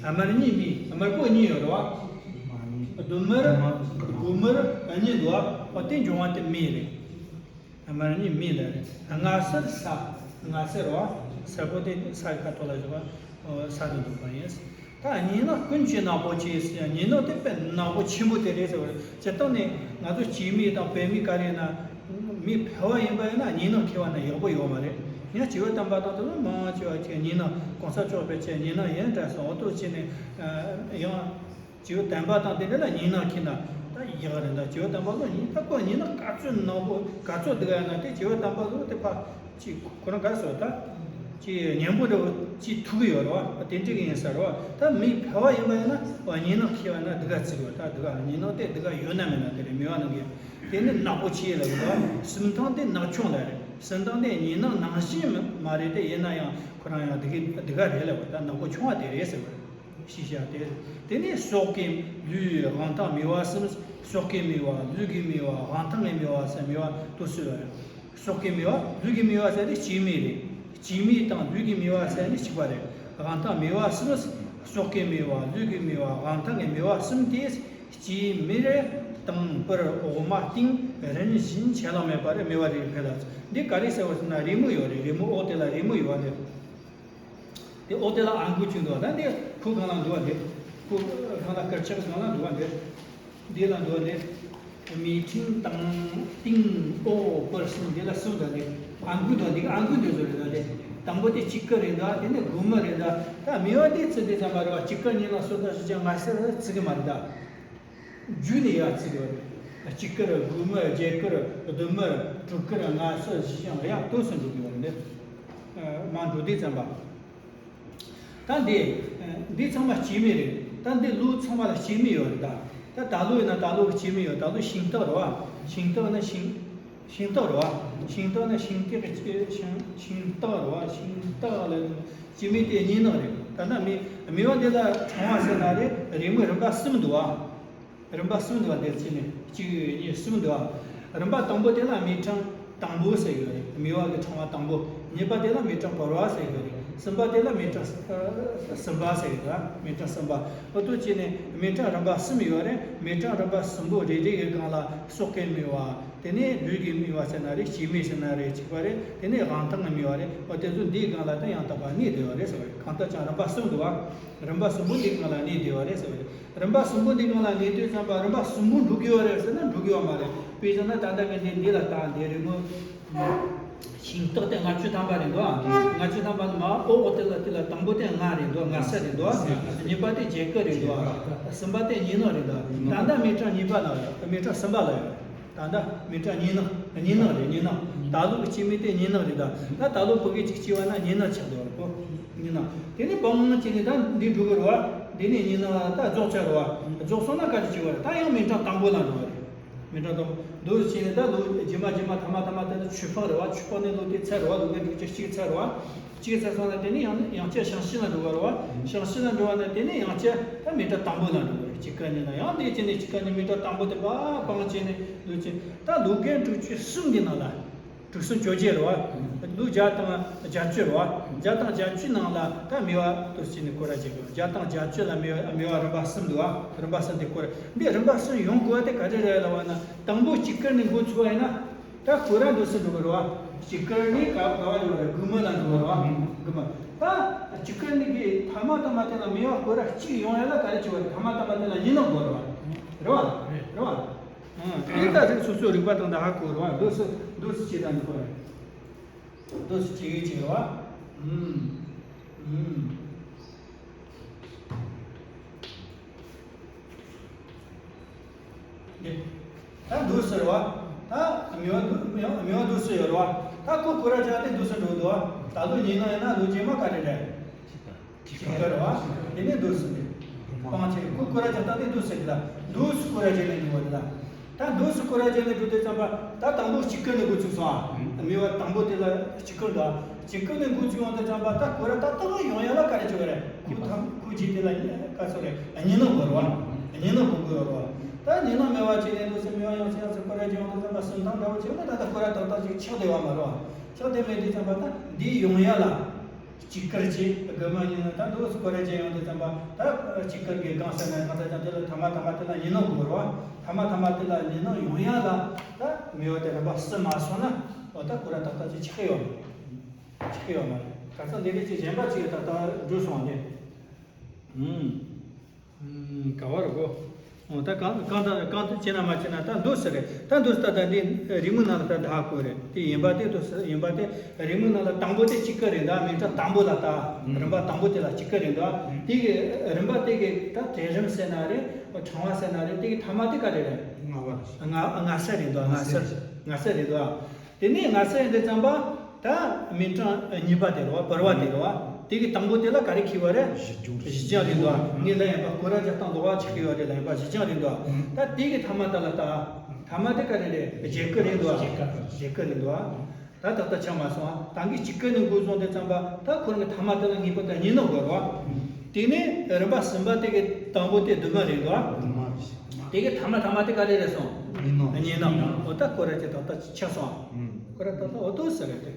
ཨ། དམར་གཉིས་མེ། དམར་པོ་གཉིས་ཡོད་རེད་བ། བདུན་དམར་དགུ་དམར་གཉིས་འདུག་བ། དེ་འབྱུང་བ་དེ་མེ་རེད། དམར་གཉིས་མེ་ལ་རེད། ལྔ་སེར་ས། ལྔ་སེར་རེད་བ། སེར་པོ་དེ་ས་ཡི་ཁ་ཐོག་ལ་བཞག་པ། ས་དང་འདུག་པ་ཡིན། ད་གཉིས་སྣང་ཀུན་གྱི་ནག་པོ་ཆེ་ཟེར་ཡང་གཉིས་སྣང་དེ་དཔེ་ནག་པོ་ཆེན་པོ་དེ་རེད་ཟེར་བ་རེད། སྤྱིར་བཏང་ནས་ང་ཚོ་སྐྱེ་དམན་དང་བུད་མེད་ག་རེ་ན་མི་ཕལ་བ་ཡིན་པ་ཡིན་ན་གཉིས་སྣང་མཁས་པ་ན་ཡག་པོ་ཡོད་མ་རེད། ཡང་སྐྱེས་བུ་དམ་པ་དང་དེ་ཚོ་མང་ཆེ་བ་ཁྱེད་གཉིས་སྣང་གོང་ས་མཆོག་ཕལ་ཆེར་གཉིས་སྣང་ཡིན་དྲན་སོང་། འོ་ཐུགས་རྗེ་ཆེ་ནས་ཡང་སྐྱེས་བུ་དམ་པ་དང་དེ་འདྲ་ལ་གཉིས་སྣང་མཁས་ན་ད་ཡག་རེད། ད་སྐྱེས་བུ་དམ་པ་ཚོ་གཉིས་ད་ཁོ་གཉིས་སྣང་ག་ཚོད་ནག་པོ་ག་ཚོད་འདུག་ཡ་ན་དེ་སྐྱེས་བུ་དམ་པ་ཚོ་དེ་ཕ། ཅིག་ཁོ་རང་ག་རེ་ཟེར་བ་ད། ཅིག་སྙན་པོ་འདྲ་བོ་ཅིག་ཐུག་གི་ཡོད་རེད་བ། དེ་འདྲ་གི་ཡིན་ས་རེད་བ། ད་མི་ཕལ་བ་ཡིན་པ་ཡིན་ན་བ་གཉིས་སྣང་མཁས་པ་ན་སྡུག་ག་བརྩི་གི་ཡོད། ད་སྡུག་ག་གཉིས་སྣང་དེ་སྡུག་ག་ཡོད་ན་མེད་ན་དེ་རེད། མི་བ་རྣམས་ཀྱི་དེ་ནི་ནག་པོ་ཆེ་ལབ་ཡོད་བ། གསུམ་ཐང་དེ་ནག་ཆུང་ལབ་རེད། གསུམ་ཐང་དེ་གཉིས་སྣང་ནང་བཞིན་མ་རེད། དེ་ཡིན་ན་ཡང་ཁོ་རང་ཡང་སྡུག་གི་སྡུག་ག་རེད་ལབ་བ། ད་ནག་པོ་ཆུང་བ་དེ་རེད་ཟེར་བ་རེད། ཤེས་བྱ་དེ། དེ་ནས་སྲོག་གི་ལུས་དབང་ཐང་མི་བ་གསུམ། སྲོག་གི་མི་བ། ལུས་ཀྱི་མི་བ། དབང་ཐང་གི་མི་བ་ཟེར་མི་བ་དུ་གསུམ་ཡོད་རེད། སྲོག་གི་མི་བ། ལུས་ཀྱི་མི་བ་ཟེར་དེ་སྐྱེ་དམན་རེད། སྐྱེ་དམན་དང་ལུས་ཀྱི་མི་བ་ཟེར་ནི་གཅིག་པ་རེད། དབང་ཐང་མི་བ་གསུམ། སྲོག་གི་མི་བ། ལུས་ཀྱི་མི་བ། དབང་ཐང་གི་མི་བ་གསུམ་དེ་སྐྱེ་དམན་རེད། དང་པོར་འོག་མ་སྟེང་རིམ་བཞིན་ཆད་ལྷག་མེད་པ་རེད། མི་བ་རེ་རེ་འཕེལ་ལ། འདི་ག་རེ་ཟེར་བ་ཟེར་ན་རི་མོ་ཡོད་རེད། རི་མོ་འོག་དེ་ལ་རི་མོ་ཡོད་རེད། དེ་འོག་དེ་ལ་ཨང་ཀི་བཅུག་འདུག་ད་འདི་ཁུ་སྒང་ལ་འདུག་བ་དེ། ཁུ་སྒང་ལ་དཀར་ཆག་སྒང་ལ་འདུག་བ་འདི། འདི་ལ་འདུག་བ་འདི། མི་ཕྲེང་དང་སྟེང་འོག་བར་གསུམ་འདི་ལ་གསུམ་འདུག་འདི། ཨང་ཀི་འདུག་འདི་ཨང་ཀི་འདི་བཟོ་རེད་ད་དེ། དང་པོ་དེ་དཀྱིལ་འཁོར་རེད་ད། དེ་ནས་དགུ་དམར་རེད་ད། ད་མི་བ་དེ་བརྩི་དེ་ཙམ་པ་རེད་བ། དཀྱིལ་འཁོར་གཉིས་ལ་སོ་ད་ཞིག་ཀྱང་ང་སེར་བརྩི་གི་མ་རེད་ད། རྒྱུ་ནས་ཡར་བརྩི་དགོས་རེད། དཀྱིལ་འཁོར་དགུ་དམར་བརྒྱད་དཀར་བདུན་དམར་དྲུག་དཀར་ལྔ་སེར་བཞི་ལྗང་ཡར་ལྟོས་སུ་འགྲོ་དགོས་རེད། མར་འགྲོ་དུས་ཙམ་པ། ད་འདི་འདི་ཚང་མ་སྐྱེ་དམན་རེད། ད་འདི་ལུས་ཚང་མ་ལ་སྐྱེ་དམན་ཡོད་རེད་ད། ད་ད་ལོ་ཡིན་ན་ད་ལོ་གི་སྐྱེ་དམན་ཡོད། ད་ལོ་ཤིང་སྟག་རེད་བ། ཤིང་སྟག་ན་ཤིང་ཤིང་སྟག་རེད་བ། ཤིང་སྟག་ན་ཤིང་སྟག་གི་ཤིང་ཤིང་སྟག་རེད་བ། ཤིང་སྟག་ལ་སྐྱེ་དམན་དེ་གཉིས་སྣང་རེད། ད་ན་མི་མི་བ་འདི་ལ་ཕྲེང་བ་ཟེར་ན་རེད། རི་མོ་རིམ་པ་གསུམ་འདུག་བ། རིམ་པ་གསུམ་འདུག་བ། དེར་ཕྱིན་ནས་གཅིག་གཉིས་གསུམ་འདུག་བ། རིམ་པ་དང་པོ་དེ་ལ་མི་ཕྲེང་དང་པོ་ཟེར་གྱི་རེད། མི་བ་གི་ཕྲེང་བ་དང་པོ། གཉིས་པ་དེ་ལ་མི་ཕྲེང་བར་པ་ཟེར་གྱི་རེད། གསུམ་པ་དེ་ལ་མེ་གྲངས་གསུམ་པ་ཟེར་གི་འདུག་མེ་གྲངས་གསུམ་པ། འོ་དེ་བྱས་ནས་མེ་གྲངས་རིམ་པ་གསུམ་ཡོད་རེད། མེ་གྲངས་རིམ་པ་གསུམ་པོ་རེ་རེ་གི་སྒང་ལ་སྲོག་གི་སྨེ་བ། དེ་ནས་ལུས་ཀྱི་སྨེ་བ་ཟེར་ན་རེད། སྐྱེད་སྨེ་ཟེར་ན་རེད། གཅིག་པ་རེད། དེ་ནས་དབང་ཐང་གི་སྨེ་བ་རེད། འོ་དེ་ཚོ་འདིའི་སྒང་ལ་ད་ཡང་དག་པར་གནས་བསྡད་ཡོད་རེད་ཟེར་བ་རེད། གང་ལྟར་ཀྱང་རིམ་པ་གསུམ་འདུག་བ། རིམ་པ་གསུམ་པོ་འདིའི་སྒང་ལ་གནས་བསྡད་ཡོད་རེད་ཟེར་བ་རེད། རིམ་པ་གསུམ་པོ་འདིའི་སྒང་ལ་གནས་དུས་ཙམ་པ་རིམ་པ་གསུམ་པོ་འགྲོ་གི་ཡོད་རེད་ཟེར་ན་འགྲོ་གི་ཡོད་མ་རེད། དཔེ་བཞག་ན་ད་ལྟ་གི་འདི་འདི་ལ་ལྟ། འདི་རི་མོ། ཤིང་སྟག་དེ་ལྔ་བཅུ་ཐམ་པ་རེད་འདུག་ཨ། ལྔ་བཅུ་ཐམ་པ་ནི་མ་འོག་འོག་དེ་ལ་དེ་ལ་དང་པོ་དེ་ལྔ་རེད་འདུག་ལྔ་སེར་རེད་འདུག་ཨ། གཉིས་པ་དེ་བརྒྱད་དཀར་རེད་འདུག་ཨ། གསུམ་པ་དེ་ཉི་ནག་རེད་འདུག་ད་ལྟ་མེ་གྲངས་གཉིས་པ་ལ་ཡོད། མེ་གྲངས་གསུམ་པ་ལ་ཡོད། ད་ལྟ་མེ་གྲངས་ཉི་ནག་ཉི་ནག་རེད། ཉི་ནག་ད་ལོ་གི་སྐྱེད་སྨེ་དེ་ཉི་ནག་རེད། ད་ད་ད་ལོ་བུ་གའི་གཅིག་སྐྱེས་པ་ན་ཉི་ནག་ཆགས་འདུག་གོ། ཉི་ནག་དེ་ནས་བང་བང་བྱས་ནས་ད་འདི་འགྲོ་གི་རེད་བ། འདི་ནས་ཉི་ནག་ད་རྫོགས་ཚར་རེད་བ། རྫོགས་སོང་ན་ག་རེ་བྱེད་དགོས་རེད། ད་ཡང་མེ་གྲངས་དང་པོ་ལ་འགྲོ་བ་རེད། མེ་གྲངས་དང་པོ་འདུག་བྱས་ནས་ད་ལོ་རྗེས་མ་རྗེས་མ་ཐ་མ་ཐ་མ་དེ་ལ་ཆོས་འཕགས་རེད་བ། ཆོས་འཕགས་ནས་ལོ་དེ་ཚར་རེད་བ། ལོ་གའི་དྲུག་ཅུ་གཅིག་ཚར་རེད་བ། གཅིག་ཚར་སོང་ན་དེ་ནས་ཡང་ཡང་བསྐྱར་བྱང་ཕྱི་ལ་འགྲོ་བ་རེད་བ། བྱང་ཕྱི་ལ་འགྲོ་བ་ན་དེ་ནས་ཡང་བསྐྱར་ད་མེ་གྲངས་དང་པོ་ལ་འགྲོ་བ་རེད། གཅིག་དཀར་གཉིས་ནག་ཡང་དེ་བྱས་ནས་གཅིག་དཀར་གཉིས་མེ་གྲངས་དང་པོ་དེ་བ་བང་བྱས་ནས་འདུག་བྱས། ད་ལོ་གའི་དྲུག་ཅུ་གསུམ་གྱི་ནང་ལ། དྲུག་གསུམ་བཅོ་བརྒྱད་རེད་བ། ལོ་བརྒྱ་དང་བརྒྱད་ཅུ་རེད་བ། བརྒྱ་དང་བརྒྱད་ཅུ་ནང་ལ་ད་སྨེ་བ་དེ་བྱས་ནས་སྐོར་ར་བྱེད་དགོས། བརྒྱ་དང་བརྒྱད་ཅུ་ལ་སྨེ་བ་སྨེ་བ་རིམ་པ་གསུམ་འདུག་བ། རིམ་པ་གསུམ་དེ་སྐོར་ར། འདི་རིམ་པ་གསུམ་ཡོང་དགོས་པ་དེ་ག་རེ་རེད་ལབ་པ་ན། དང་པོ་སྐྱིད་ཀར་ནས་འགོ་ཚུགས་པ་ཡིན་ན། ད་སྐོར་ར་འདུག་སེ་འགྲོ་གི་རེད་བ། སྐྱིད་ཀར་ནས་ག་ག་བ་འགྲོ་གི་རེད། དགུ་མི་ལ་འགྲོ་གི་རེད་བ། དགུ་མི། ད་སྐྱིད་ཀར་ནས་གི་ཐ་མ་ཐ་མ་དེ་ལ་སྨེ་བ་སྐོར་ར་གཅིག་ཡོང་ཡ་ལ་ག་རེ་བྱེད་དགོས་རེད། ཐ་མ་ཐ་མ་དེ་ལ་ཉི་ནག་དགོས་རེད་བ། རེད་བ། རེད་བ། ཨང་། དེ་ད་རིགས་སོ་སོའི་རིག་པ་དང་ད་ཧ་གོ་རེད་བ། འདུག་སེ་འདུག་སེ་བྱེད་ད་འདི་གོ་རེད། འདུག་སེ་བྱེད་ཡོད་བྱེད་རེད་བ། ཨུམ། ཨུམ། འདི། ད་འདུག་སེ་རེད་བ། ད་སྨེ་བ་འདུག་སྨེ་བ་སྨེ་བ་འདུག་སེ་ཡོད་རེད་བ། ད་ཁོ་སྐོར་ར་བྱས་ཏེ་འདུག་སེ་འགྲོ་འདུག་བ། ད་ལོ་ཉི་ནག་ཡིན་ན་ལོ་རྗེས་མ་ག་རེ་རེད། སྐྱིད་ཀར་རེད་བ། དེ་ནས་འདུག་སེ་རེད། སྤང་བྱས་ཁོ་སྐོར་ར་བྱས་ད་དེ་འདུག་སེ་རེད་ད། འདུག་སེ་སྐོར་ར་བྱས་ནས་འགྲོ་བ་རེད་ད། ད་འདུག་སེ་སྐོར་ར་བྱས་ནས་འགྲོ་དུས་ཙམ་པ་ད་དང་པོ་སྐྱིད་ཀར་ནས་འགོ་ཚུགས་སོང་ཨ། སྨེ་བ་དང་པོ་དེ་ལ་སྐྱིད་ཀར་འདུག་ཨ། སྐྱིད་ཀར་ནས་འགོ་ཚུགས་ཡོང་དུས་ཙམ་པ་ད་སྐོར་ར་ཏག་ཏག་ཡོང་ཡ་ལ་ག་རེ་བྱེད་དགོས་རེད། ཁོ་ཐམ་ཁོ་རྗེས་དེ་ལ་ག་ཚོད་རེད། ཉི་ནག་དགོས་རེད་བ། ཉི་ནག་དགོས་དགོས་རེད་བ། ད་ཉི་ནག་མེད་པ་བྱས་ནས་འདུག་སེ་སྨེ་བ་ཡང་སེ་ཡང་སེ་སྐོར་ར་བྱས་ཡོང་དུས་ཙམ་པ་སུན་ཐང་འདྲ་བོ་བྱས་ན་ད་ད་སྐོར་ར་ཏག་ཏག་ཅིག་ཆགས་བསྡད་པ་མ་རེད་བ། ཆགས་བསྡད་མེད་དུས་ཙམ་པ་ད་འདི་ཡོང་ཡ་ལ། སྐྱིད་ཀར་གྱིས་དགུ་མ་ཉི་ནག་ད་འདུག་སེ་སྐོར་ར་བྱས་ཡོང་དུས་ཙམ་པ་ད་སྐྱིད་ཀར་གྱི་སྒང་ཟེར་ན་གང་ལྟར་ཀྱང་དེ་ལ་ཐ་མ་ཐ་མ་དེ་ལ་ཉི་ནག་དགོས་རེད་བ། ཐ་མ་ཐ་མ་དེ་ལ་ཉི་ནག་ཡོང་ཡ་ལ་ད་སྨེ་བ་དེ་རིམ་པ་གསུམ་མ་སོང་ན་འོ་ད་སྐོར་ར་ཏག་ཏག་ཅིག་ཆགས་ཡོད་མ་རེད། ཆགས་ཡོད་མ་རེད། ག་ཚོད་འདི་འདྲ་ཅིག་གཞན་པ་ཅིག་ད་ལྟ་འགྲོ་སོང་བ་དེ། ཨུམ། ཨུམ། ག་བར་གོ། འོ་ད་གང་གང་ལྟར་གང་ལྟར་བྱས་ན་མ་བྱས་ན་ད་འདུག་སེ་རེད། ད་འདུག་སེ་ད་ད་འདི་རི་མོ་ནང་ལ་ད་ད་ཧ་གོ་རེད། དེ་ཡིན་པ་དེ་འདུག་སེ་ཡིན་པ་དེ་རི་མོ་ནང་ལ་དང་པོ་དེ་སྐྱིད་ཀར་རེད་ད། མིང་གྲགས་དང་པོ་ལ་ད། ཨུམ། རིམ་པ་དང་པོ་དེ་ལ་སྐྱིད་ཀར་རེད་ད། དེ་གི་རིམ་པ་དེ་གི་ད་གྲལ་རིམ་ཟེར་ན་རེད། ཕྲེང་བ་ཟེར་ན་རེད། དེ་གི་ཐ་མ་དེ་ག་རེ་རེད། ལྔ་པ་རེད། ལྔ་ལྔ་སེར་རེད་ད། ལྔ་སེར་ལྔ་སེར་རེད་ད། དེ་ནས་ལྔ་སེར་ཡིན་དུས་ཙམ་པ་ད་མིང་གྲངས་གཉིས་པ་དེ་རེད་བ། བུར་བ་དེ་རེད་བ། དེ་གི་དང་པོ་དེ་ལ་ག་རེ་འཁེལ་བ་རེད། བཞི་སྦྱོར་བཞི་སྦྱོར་རེད་འདུག་བ། ངས་ལབ་ཡིན་པ་སྐོར་ར་རྒྱག་སྟངས་ལོགས་ཀ་ཅིག་འཁེལ་བ་རེད་ལབ་ཡིན་པ། བཞི་སྦྱོར་རེད་འདུག་བ། ད་དེ་གི་ཐ་མ་དེ་ལ་ད་ཐ་མ་དེ་ག་རེ་རེད། བརྒྱད་དཀར་རེད་འདུག་བ། བརྒྱད་དཀར་རེད་འདུག་བ། ད་ཏག་ཏག་ཆགས་མ་སོང་བ། ད་གི་གཅིག་དཀར་ནས་འགོ་བཟུང་དུས་ཙམ་པ་ད་ཁོ་རང་གི་ཐ་མ་དེ་ལ་ངེས་པར་དུ་ཉི་ནག་དགོས་རེད་བ། དེ་ནས་རིམ་པ་གསུམ་པ་དེ་གི་དང་པོ་དེ་དུ་མ་རེད་འདུག་བ། དུ་མ་རེད། དེ་གི་ཐ་མ་ཐ་མ་དེ་ག་རེ་རེད་སོང་། ཉི་ནག་ཉི་ནག་འོ་ད་སྐོར་ར་ཅིག་ཏག་ཏག་ཆགས་སོང་བ། སྐོར་ར་ཏག་ཏག་འོ་དོ་ཟེར་རེད་དེ།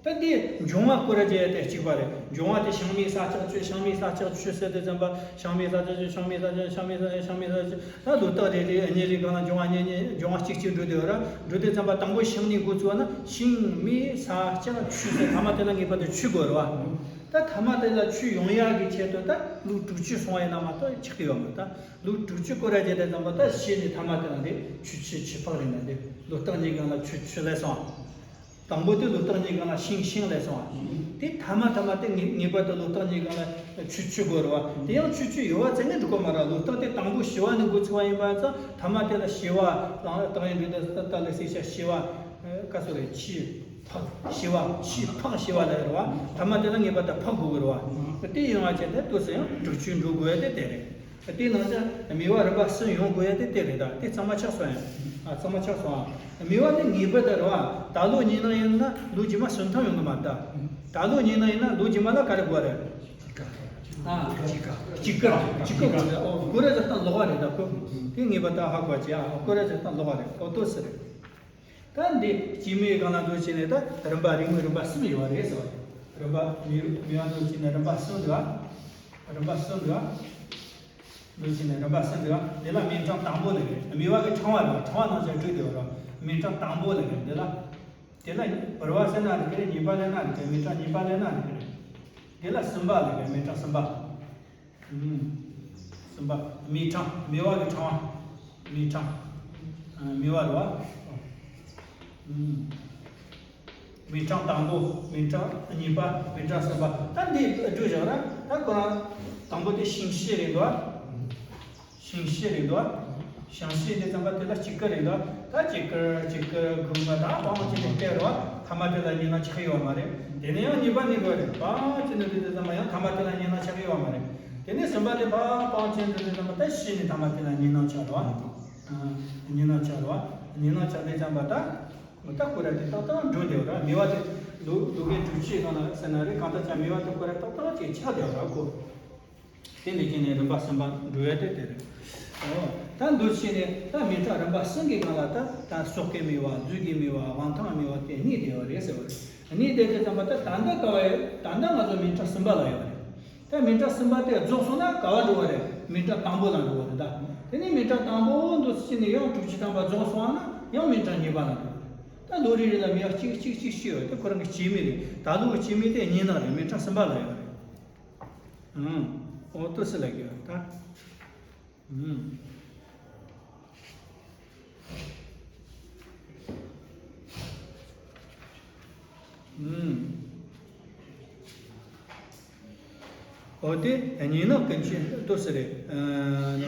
ད་འདི་འབྱུང་བ་སྐོར་ར་བྱས་ཏེ་གཅིག་པ་རེད། འབྱུང་བ་དེ་བྱང་སྨེ་ས་ལྕགས་ཆུ། བྱང་སྨེ་ས་ལྕགས་ཆུ་ཟེར་དུས་ཙམ་པ་བྱང་སྨེ་ས་ལྕགས་ཆུ། བྱང་སྨེ་ས་ལྕགས་ཆུ། བྱང་སྨེ་ས་ལྕགས་ཆུ། བྱང་སྨེ་ས་ལྕགས་ཆུ། ད་ལོ་རྟགས་རེ་རེ་གཉིས་རེ་སྒང་ལ་འབྱུང་བ་གཉིས་གཉིས་འབྱུང་བ་གཅིག་གཅིག་འགྲོ་དེ་ཡོད་ར། འགྲོ་དུས་ཙམ་པ་དང་པོ་བྱང་སྨེ་འགོ་བཙུགས་ན་བྱང་སྨེ་ས་ལྕགས་ཆུ་ཟེར། ཐ་མ་དེ་ལ་ངེས་པར་དུ་ཆུ་དགོས་རེད་བ། ད་ཐ་མ་དེ་ལ་ཆུ་ཡོང་ཡག་གི་ཆེད་དུ་ད་ལོ་དྲུག་ཅུ་སོང་བ་ཡིན་ན་མ་གཏོགས་ཆགས་ཀྱི་ཡོད་མ་རེད། ད་ལོ་དྲུག་ཅུ་སྐོར་ར་བྱས་དུས་ཙམ་པ་ད་བྱས་ནས་ཐ་མ་དེ་ལ་འདི་ཆུ་ཆུ་ཆུ་ཕག་རེད་ན་འདི་ལོ་རྟགས་གཉིས་སྒང་ལ་ཆུ་ཆུ་ལས་སོང་། དང་པོ་དེ་ལོ་རྟགས་གཉིས་སྒང་ལ་བྱང་སྨེ་ལས་སོང་བ། དེ་ཐ་མ་ཐ་མ་དེ་ངེས་ངེས་པར་དུ་ལོ་རྟགས་གཉིས་སྒང་ལ་ཆུ་ཆུ་དགོས་རེད་བ། དེ་ཡང་ཆུ་ཆུ་ཡོད་བ་ཙང་ངས་འགྲིག་གོ་མ་རེད། ལོ་རྟགས་དེ་དང་པོ་བྱེ་བ་ནས་འགོ་ཚུགས་པ་ཡིན་པ་ཙང་ཐ་མ་དེ་ལ་བྱེ་བ་དང་དང་ཡིན་འགྲིག་ད་ལ་སེ་ཤ་བྱེ་བ་ག་ཚོད་རེད། ཆུ་ཕག་བྱེ་བ། ཆུ་ཕག་བྱེ་བ་ལ་རེད་བ། ཐ་མ་དེ་ལ་ངེས་པར་དུ་ཕག་དགོས་ཀྱི་རེད་བ། དེ་ཡིན་བ་བྱས་ཏེ་ལྟོས་ཟེར་ཡང་དྲུག་ཅུ་འགྲོ་དགོས་ཡ་དེ་དེ་རེད། དེ་ནང་བཞིན་སྨེ་བ་རིམ་པ་གསུམ་ཡོང་དགོས་ཡ་དེ་དེ་རེད། ད་དེ་གཙང་མ་ཆགས་སོང་ཡ། ཨ་གཙང་མ་ཆགས་སོང་ཨ། སྨེ་བ་ནི་ངེས་པར་དུ་རེད་བ། ད་ལོ་ཉི་ནག་ཡིན་ན་ལོ་རྗེས་མ་སུན་ཐང་ཡོང་གི་མ་རེད། ད་ད་ལོ་ཉི་ནག་ཡིན་ན་ལོ་རྗེས་མ་ལ་ག་རེ་དགོས་རེད། ཨ་སྐྱིད་ཀར་སྐྱིད་ཀར་དགོས་རེད། ཨོ་སྐོར་ར་རྒྱག་སྟངས་ལོགས་ཀ་རེད། ད་ཁོ་དེ་ངེས་པར་ད་ཧ་གོ་བྱས་ཨ། སྐོར་ར་རྒྱག་སྟངས་ལོགས་ཀ་རེད། ཨོ་ལྟོས་ཟེར་རེད། ད་འདི་སྐྱེད་སྨེ་སྒང་ལ་འདུག་བྱས་ནས་ད་རིམ་པ་རིགས་དངོས་རིམ་པ་གསུམ་ཡོད་རེད་ཟེར་བ་རེད། རིམ་པ་མི་མི་བ་འདུ་བྱེད་ནི་རིམ་པ་གསུམ་འདུག་ཨ། རིམ་པ་གསུམ་འདུག་ཨ། འདུ་བྱེད་ནི་རིམ་པ་གསུམ་འདུག་ཨ། དེ་ལ་སྨིན་གྲངས་དང་པོ་ལ་གི་སྨེ་བ་གི་ཕྲེང་བ་རེད་བ། ཕྲེང་བ་ནང་བཞིན་བསྒྲིགས་ཡོད་རེད་བ། སྨིན་གྲངས་དང་པོ་ལ་གི་དེ་ལ། དེ་ལ་བུར་བ་ཟེར་ན་རེད་ཀི་རེད། གཉིས་པ་ལ་ན་རེད་ཀི་རེད། སྨིན་གྲངས་གཉིས་པ་ལ་ན་རེད་ཀི་རེད། དེ་ལ་གསུམ་པ་ལ་གི་སྨིན་གྲངས་གསུམ་པ། ཨུམ། གསུམ་པ། སྨེ་ཕྲེང་། སྨེ་བ་གི་ཕྲེང་བ། སྨེ་ཕྲེང་། ཨ། སྨེ་བ་རེད་བ། ཨུམ། སྨིན་གྲངས་དང་པོ། སྨིན་གྲངས་གཉིས་པ། སྨིན་གྲངས་གསུམ་པ། ད་འདི་བསྒྲུབས་བཞག་ན་ད་ཁོ་རང་དང་པོ་དེ་ཞིང་གཤེད་རེད་འདུག་བ། ཞིང་གཤེད་རེད་འདུག་བ། ཞིང་གཤེད་དེ་ཙམ་པ་དེ་ལ་སྐྱེ་རྒུ་རེད་འདུག་བ། ད་སྐྱེ་རྒུ། སྐྱེ་རྒུ་རྒུ་མ་ད་སྤང་བྱེད་དེ་སྐད་རེད་བ། ཐ་མ་དེ་ལ་གཉིས་སྣང་ཆགས་ཡོད་མ་རེད། དེ་ནས་ཡང་གཉིས་པ་ནི་དགོས་རེད། སྤང་བྱེད་ནི་དེ་དེ་ཙམ་པ་ཡང་ཐ་མ་དེ་ལ་གཉིས་སྣང་ཆགས་ཡོད་མ་རེད། དེ་ནས་གསུམ་པ་དེ་ཕར་སྤང་བྱེད་དེ་དེ་ཙམ་པ་ད་ཤི་ནས་ཐ་མ་དེ་ལ་གཉིས་སྣང་ཆགས་རེད་བ། ཨ། གཉིས་སྣང་ཆགས་རེད་བ། གཉིས་སྣང་ཆགས་དེ་ཙམ་པ་ད། ད་ཁོ་ར་དེ་ཏག་ཏག་འགྲོ་བསྡད་ཡོད་ར། སྨེ་བ་དེ་ལུགས་ལུགས་ཀའི་སྒྲུབ་བྱེད་སྒང་ལ་ཟེར་ན་རེད། གང་ལྟར་ཀྱང་སྨེ་བ་དེ་ཁོ་ར་ཏག་ཏག་ཅིག་ཆགས་བསྡད་ཡོད་ར་ཁོ། དེ་འདི་བྱས་ནས་རིམ་པ་གསུམ་པ་འགྲོ་ཡ་དེ་དེ་རེད། ཨོ། ད་འདུ་བྱས་ནས་ད་སྨིན་གྲངས་རིམ་པ་གསུམ་གྱི་སྒང་ལ་ད་ད་སྲོག་གི་སྨེ་བ། རྫས་ཀྱི་སྨེ་བ། དབང་ཐང་སྨེ་བ་དེ་གཉིས་བསྡད་ཡོད་རེད་ཟེར་བ་རེད། གཉིས་བསྡད་དུས་ཙམ་པ་ད་ད་ལྟ་ག་བ་ཡོད། ད་ལྟ་ང་ཚོ་སྨིན་གྲངས་གསུམ་པ་ལ་ཡོད་རེད། ད་སྨིན་གྲངས་གསུམ་པ་དེ་རྫོགས་སོང་ན་ག་བ་འགྲོ་བ་རེད། སྨིན་གྲངས་དང་པོ་ལ་འགྲོ་བ་རེད་ད། དེ་ནས་སྨིན་གྲངས་དང་པོ་འདུ་བྱས་ནས་ཡང་དྲུག་ཅུ་ཐམ་པ་རྫོགས་སོང་ན་ཡང་སྨིན་གྲངས་གཉིས་པ་ལ་འགྲོ་བ་རེད། ད་ལོ་རེ་རེ་ལ་སྨེ་བ་གཅིག་གཅིག་གཅིག་གཅིག་ཡོད་དེ་ཁོ་རང་གི་སྐྱེ་སྨེ་རེད། ད་ལོ་གི་སྐྱེ་སྨེ་དེ་གཉིས་སྣང་རེད། སྨིན་གྲངས་གསུམ་པ་ལ་ཡོད་རེད། ཨང་། ཨོ་ཏོ་སི་ལ་གི་ཡོད་ད། ཨང་། ཨང་། འོ་དེ་གཉིས་སྣང་ཀུན་གྱི་ལྟོས་ཟེར་རེད། ཨ།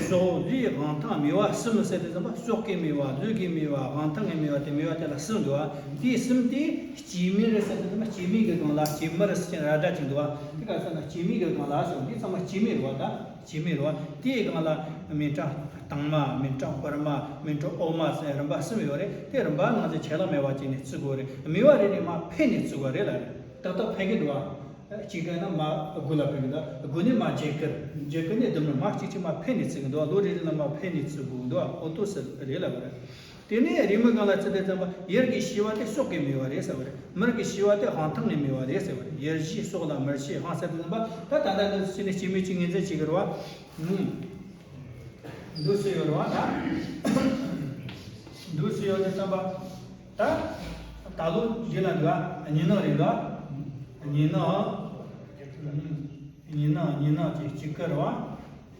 སྲོག་རྫས་དབང་ཐང་སྨེ་བ་གསུམ་ཟེར་དུས་ཙམ་པ་སྲོག་གི་སྨེ་བ། རྫས་ཀྱི་སྨེ་བ། དབང་ཐང་གི་སྨེ་བ། དེ་སྨེ་བ་དེ་ལ་གསུམ་འདུག་བ། དེ་གསུམ་དེ་སྐྱེ་སྨེ་རེད་ཟེར་དུས་ཙམ་པ་སྐྱེ་སྨེ་གི་སྒང་ལ་སྐྱེ་སྨེ་རེད་ཟེར་ར་སྒྲ་ཅིག་འདུག་བ། དེ་ག་ཟེར་ན་སྐྱེ་སྨེ་གི་སྒང་ལ་ཟེར་བ། དེ་ཚང་མ་སྐྱེ་སྨེ་རེད་བ། ད་སྐྱེ་སྨེ་རེད་བ། དེའི་སྒང་ལ་སྨིན་གྲངས་དྭངས་མ། སྨིན་གྲངས་དཔར་མ། སྨིན་གྲངས་འོ་མ་ཟེར་རིམ་པ་གསུམ་ཡོད་རེད། དེ་རིམ་པ་ང་ཚོས་ཆད་ལྷག་མེད་པ་བྱས་ནས་བརྩི་དགོས་རེད། སྨེ་བ་རེ་རེ་མར་འཕེན་ནས་བརྩི་དགོས་རེད་ལ་རེད། ཏག་ཏག་འཕེན་གི་འདུག་བ། གཅིག་ག་ན་མར་དགུ་ལ་འཕེན་གི་འདུག་དགུ་ནས་མར་བརྒྱད་དཀར། བརྒྱད་དཀར་ནས་ལྡུམ་ར་མར་གཅིག་གཅིག་མར་འཕེན་ནས་བརྩི་གི་འདུག་ལོ་རེ་རེ་ལ་མར་འཕེན་ནས་བརྩི་དགོས་འདུག་ཨོ་ཏོ་སི་རེད་ལབ་པ་རེད། དེ་ནས་རེའུ་མིག་སྒང་ལ་བརྩི་དུས་ཙམ་པ་ཡར་གྱི་བྱེ་བ་དེ་སྲོག་གི་སྨེ་བ་རེད་ཟེར་བ་རེད། མར་གྱི་བྱེ་བ་དེ་དབང་ཐང་གི་སྨེ་བ་རེད་ཟེར་བ་རེད། ཡར་བྱེ་སྲོག་ལ། མར་བྱེ་དབང་ཟེར་དུས་ཙམ་པ་ད་ད་ལྟ་འདི་ཚོ་བྱས་ནས་སྐྱེ་སྨེ་གཅིག་ངོས་འཛིན་བྱེད་ཀྱི་རེད་བ། ཨུམ། འདུ་སྲོལ་ཡོད་རེད་བ་ད། འདུ་སྲོལ་ཡོད་དུས་ཙམ་པ། ད། ད་ལོ་འདི་ལ་འདུག་ཨ། གཉིས་སྣང་རེད་འདུག་ཨ། གཉིས་སྣང་། གཉིས་སྣང་། གཉིས་སྣང་གཅིག་སྐྱེ་སྨེ་རེད་བ།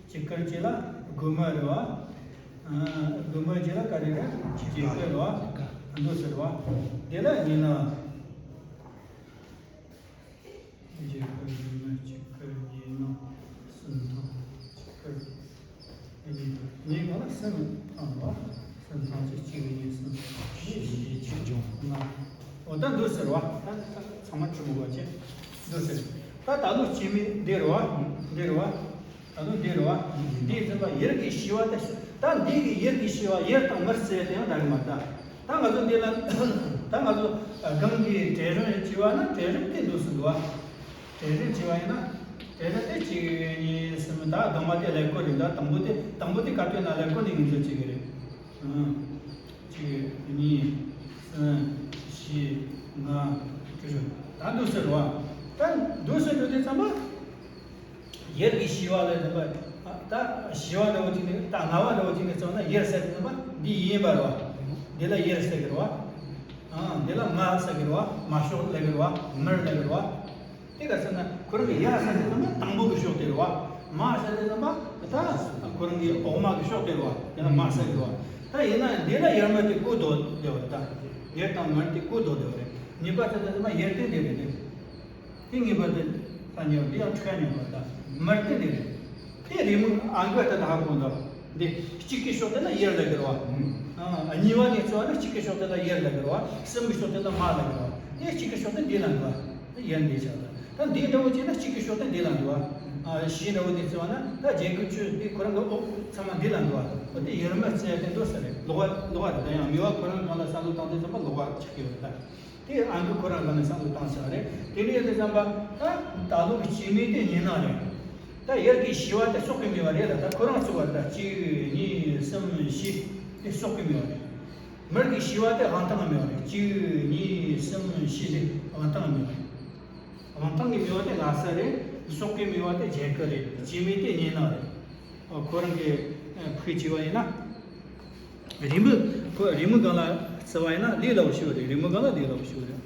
སྐྱེ་སྨེ་གཅིག་ལ་དགུ་སྨེ་རེད་བ། ཨ། དགུ་སྨེ་གཅིག་ལ་ག་རེ་རེད། བརྒྱད་སྐྱེ་སྨེ་རེད་བ། འདུ་སྲོལ་རེད་བ། འདི་ལ་གཉིས་སྣང་། བརྒྱད་སྐྱེ་སྨེ། གཉིས་སྣང་། གསུམ་ཐང་། གཅིག་སྐྱེ་སྨེ། གཉིས་སྣང་། གཉིས་སྒང་ལ་གསུམ་ཐང་བ། གསུམ་ཐང་གཅིག་གཅིག་གཉིས་གསུམ། བཞི་བཞི་གཅིག་ལྔ། འོ་ད་འདུ་སྲོལ་རེད་བ། ད་ཚང་མ་ཁྲི་མོ་བ་ཆེ། འདུ་སྲོལ། ད་ད་ལོ་སྐྱེ་སྨེ་འདི་རེད་བ། འདི་རེད་བ། ད་ལོ་འདི་རེད་བ། འདི་ཟེར་བ་ཡར་གྱི་བྱེ་བ་དེ། ད་འདི་གི་ཡར་གྱི་བྱེ་བ་ཡར་དང་མར་བརྩི་ཡ་དེ་ཡང་འདྲ་གི་མ་རེད་ད། ད་ང་ཚོ་འདི་ལ། ད་ང་ཚོ་སྒང་གི་གྲལ་རིམ་བྱེ་བ་ནི་གྲལ་རིམ་དེ་འདུ་སྲོལ་འདུག་བ། གྲལ་རིམ་བྱེ་བ་ཡིན་ན། གྲལ་རིམ་དེ་གཅིག་གཉིས་གསུམ། ད་སྒང་མ་དེ་ཀླད་ཀོར་རེད། ད་དང་པོ་དེ། དང་པོ་དེ་ག་དུས་ན་ཀླད་ཀོར་ནས་ངོས་འཛིན་བྱེད་ཀྱི་རེད། ཨང་། གཅིག་གཉིས་གསུམ་བཞི་ལྔ་དྲུག་ད་འདུ་སྲོལ་རེད་བ། ད་འདུ་སྲོལ་འདུ་དུས་ཙམ་པ། ཡར་གྱི་བྱེ་བ་ལ་ཟེར་བ། ད་བྱེ་བ་འདྲ་བོ་ཅིག་ནས། ད་ལྔ་བ་འདྲ་བོ་ཅིག་ནས་བརྩིས་ན་ཡར་ཟེར་གྱི་ཡིན་པ། འདི་ཡིན་པ་རེད་བ། འདི་ལ་ཡར་ཟེར་གྱི་རེད་བ། ཨང་། འདི་ལ་མར་ཟེར་གྱི་རེད་བ། མར་ཤོག་ལབ་ཀྱི་རེད་བ། མར་ལབ་ཀྱི་རེད་བ། དེ་ག་ཟེར་ན་ཁོ་རང་གི་ཡར་ཟེར་དུས་ཙམ་པ་དང་པོ་གི་ཤོག་དེ་རེད་བ། མར་ཟེར་དུས་ཙམ་པ་ད་ཁོ་རང་གི་འོག་མ་གི་ཤོག་དེ་རེད་བ། དེ་ལ་མར་ཟེར་གྱི་རེད་བ། ད་ཡིན་ན་འདི་ལ་ཡར་མར་དེ་ཀོ་ལྡོག་བསྡད་པ་རེད་ད། ཡར་དང་མར་དེ་ཀོ་ལྡོག་བསྡད་པ་རེད། གཉིས་པ་ཟེར་དུས་ཙམ་པ་ཡར་དེ་འདི་རེད་དེ། དེ་གཉིས་པ་དེ་ས་ཉོ་འདི་ཡང་ཁྲ་ཉོ་བ་དང་མར་དེ་འདི་རེད། དེ་རེའུ་མིག་ཨང་ཀི་ད་ད་ཧ་གོ་འདུག་འདི་གཅིག་གི་ཤོག་དེ་ལ་ཡར་ལབ་ཀྱི་རེད་བ། ཨ། གཉིས་པ་ནས་བརྩིས་པ་ན་གཅིག་གི་ཤོག་དེ་ལ་ཡར་ལབ་ཀྱི་རེད་བ། གསུམ་གི་ཤོག་དེ་ལ་མར་ལབ་ཀྱི་རེད་བ། དེ་གཅིག་གི་ཤོག་དེ་འདི་ལ་འདུག་བ། ད་ཡར་འདི་ཆགས་ད། ད་འདི་འདྲ་བོ་བྱས་ན་གཅིག་གི་ཤོག་དེ་འདི་ལ་འདུག་བ། ཨ། བཞི་འདྲ་བོ་ནས་བརྩིས་པ་ན་ད་བརྒྱད་དགུ་བཅུ་དེ་ཁོ་རང་གི་འོག་ཚང་མ་འདི་ལ་འདུག་བ། འོ་དེ་ཡར་མར་བརྩི་ཡ་དེ་འདུག་ས་རེད། ལོགས་པ་ལོགས་པ་རེད། ད་ཡང་སྨེ་བ་ཁོ་རང་སྒང་ལ་བསམ་བློ་བཏང་དུས་ཙམ་པ་ལོགས་པ་ཆགས་ཀྱི་ཡོད་རེད་ད། དེ་ཨང་ཀི་ཁོ་རང་སྒང་ནས་བསམ་བློ་བཏང་ཆོག་རེད། དེ་འདྲ་ཡོད་དུས་ཙམ་པ་ད་ད་ལོ་གི་སྐྱེ་སྨེ་དེ་གཉིས་སྣང་རེད། ད་ཡར་གྱི་བྱེ་བ་དེ་སྲོག་གི་སྨེ་བ་རེད་ལ། ད་ཁོ་རང་བརྩི་བ་རེད། ད་གཅིག་གཉིས་གསུམ་བཞི་དེ་སྲོག་གི་སྨེ་བ་རེད། མར་གྱི་བྱེ་བ་དེ་དབང་ཐང་གི་སྨེ་བ་རེད། གཅིག་གཉིས་གསུམ་བཞི་དེ་དབང་ཐང་གི་སྨེ་བ་རེད། རང་སྟེང་གི་མེས་པོ་དེ་ལྷ་ས་རེད། ཕྱོགས་གི་མེས་པོ་དེ་རྒྱ་གར་རེད། སྐྱེ་དམན་དེ་གཉན་ནག་རེད། ཨ། ཁོ་རང་གི་ཨ་ཕུགས་བྱས་པ་ཡིན་ན། རེའུ་མིག་ཁོ་རེའུ་མིག་སྒང་ལ་བརྩི་བ་ཡིན་ན་ལས་སླ་པོ་ཞིག་རེད། རེའུ་མིག་སྒང་ལ་ལས་སླ་པོ་ཞིག་རེད།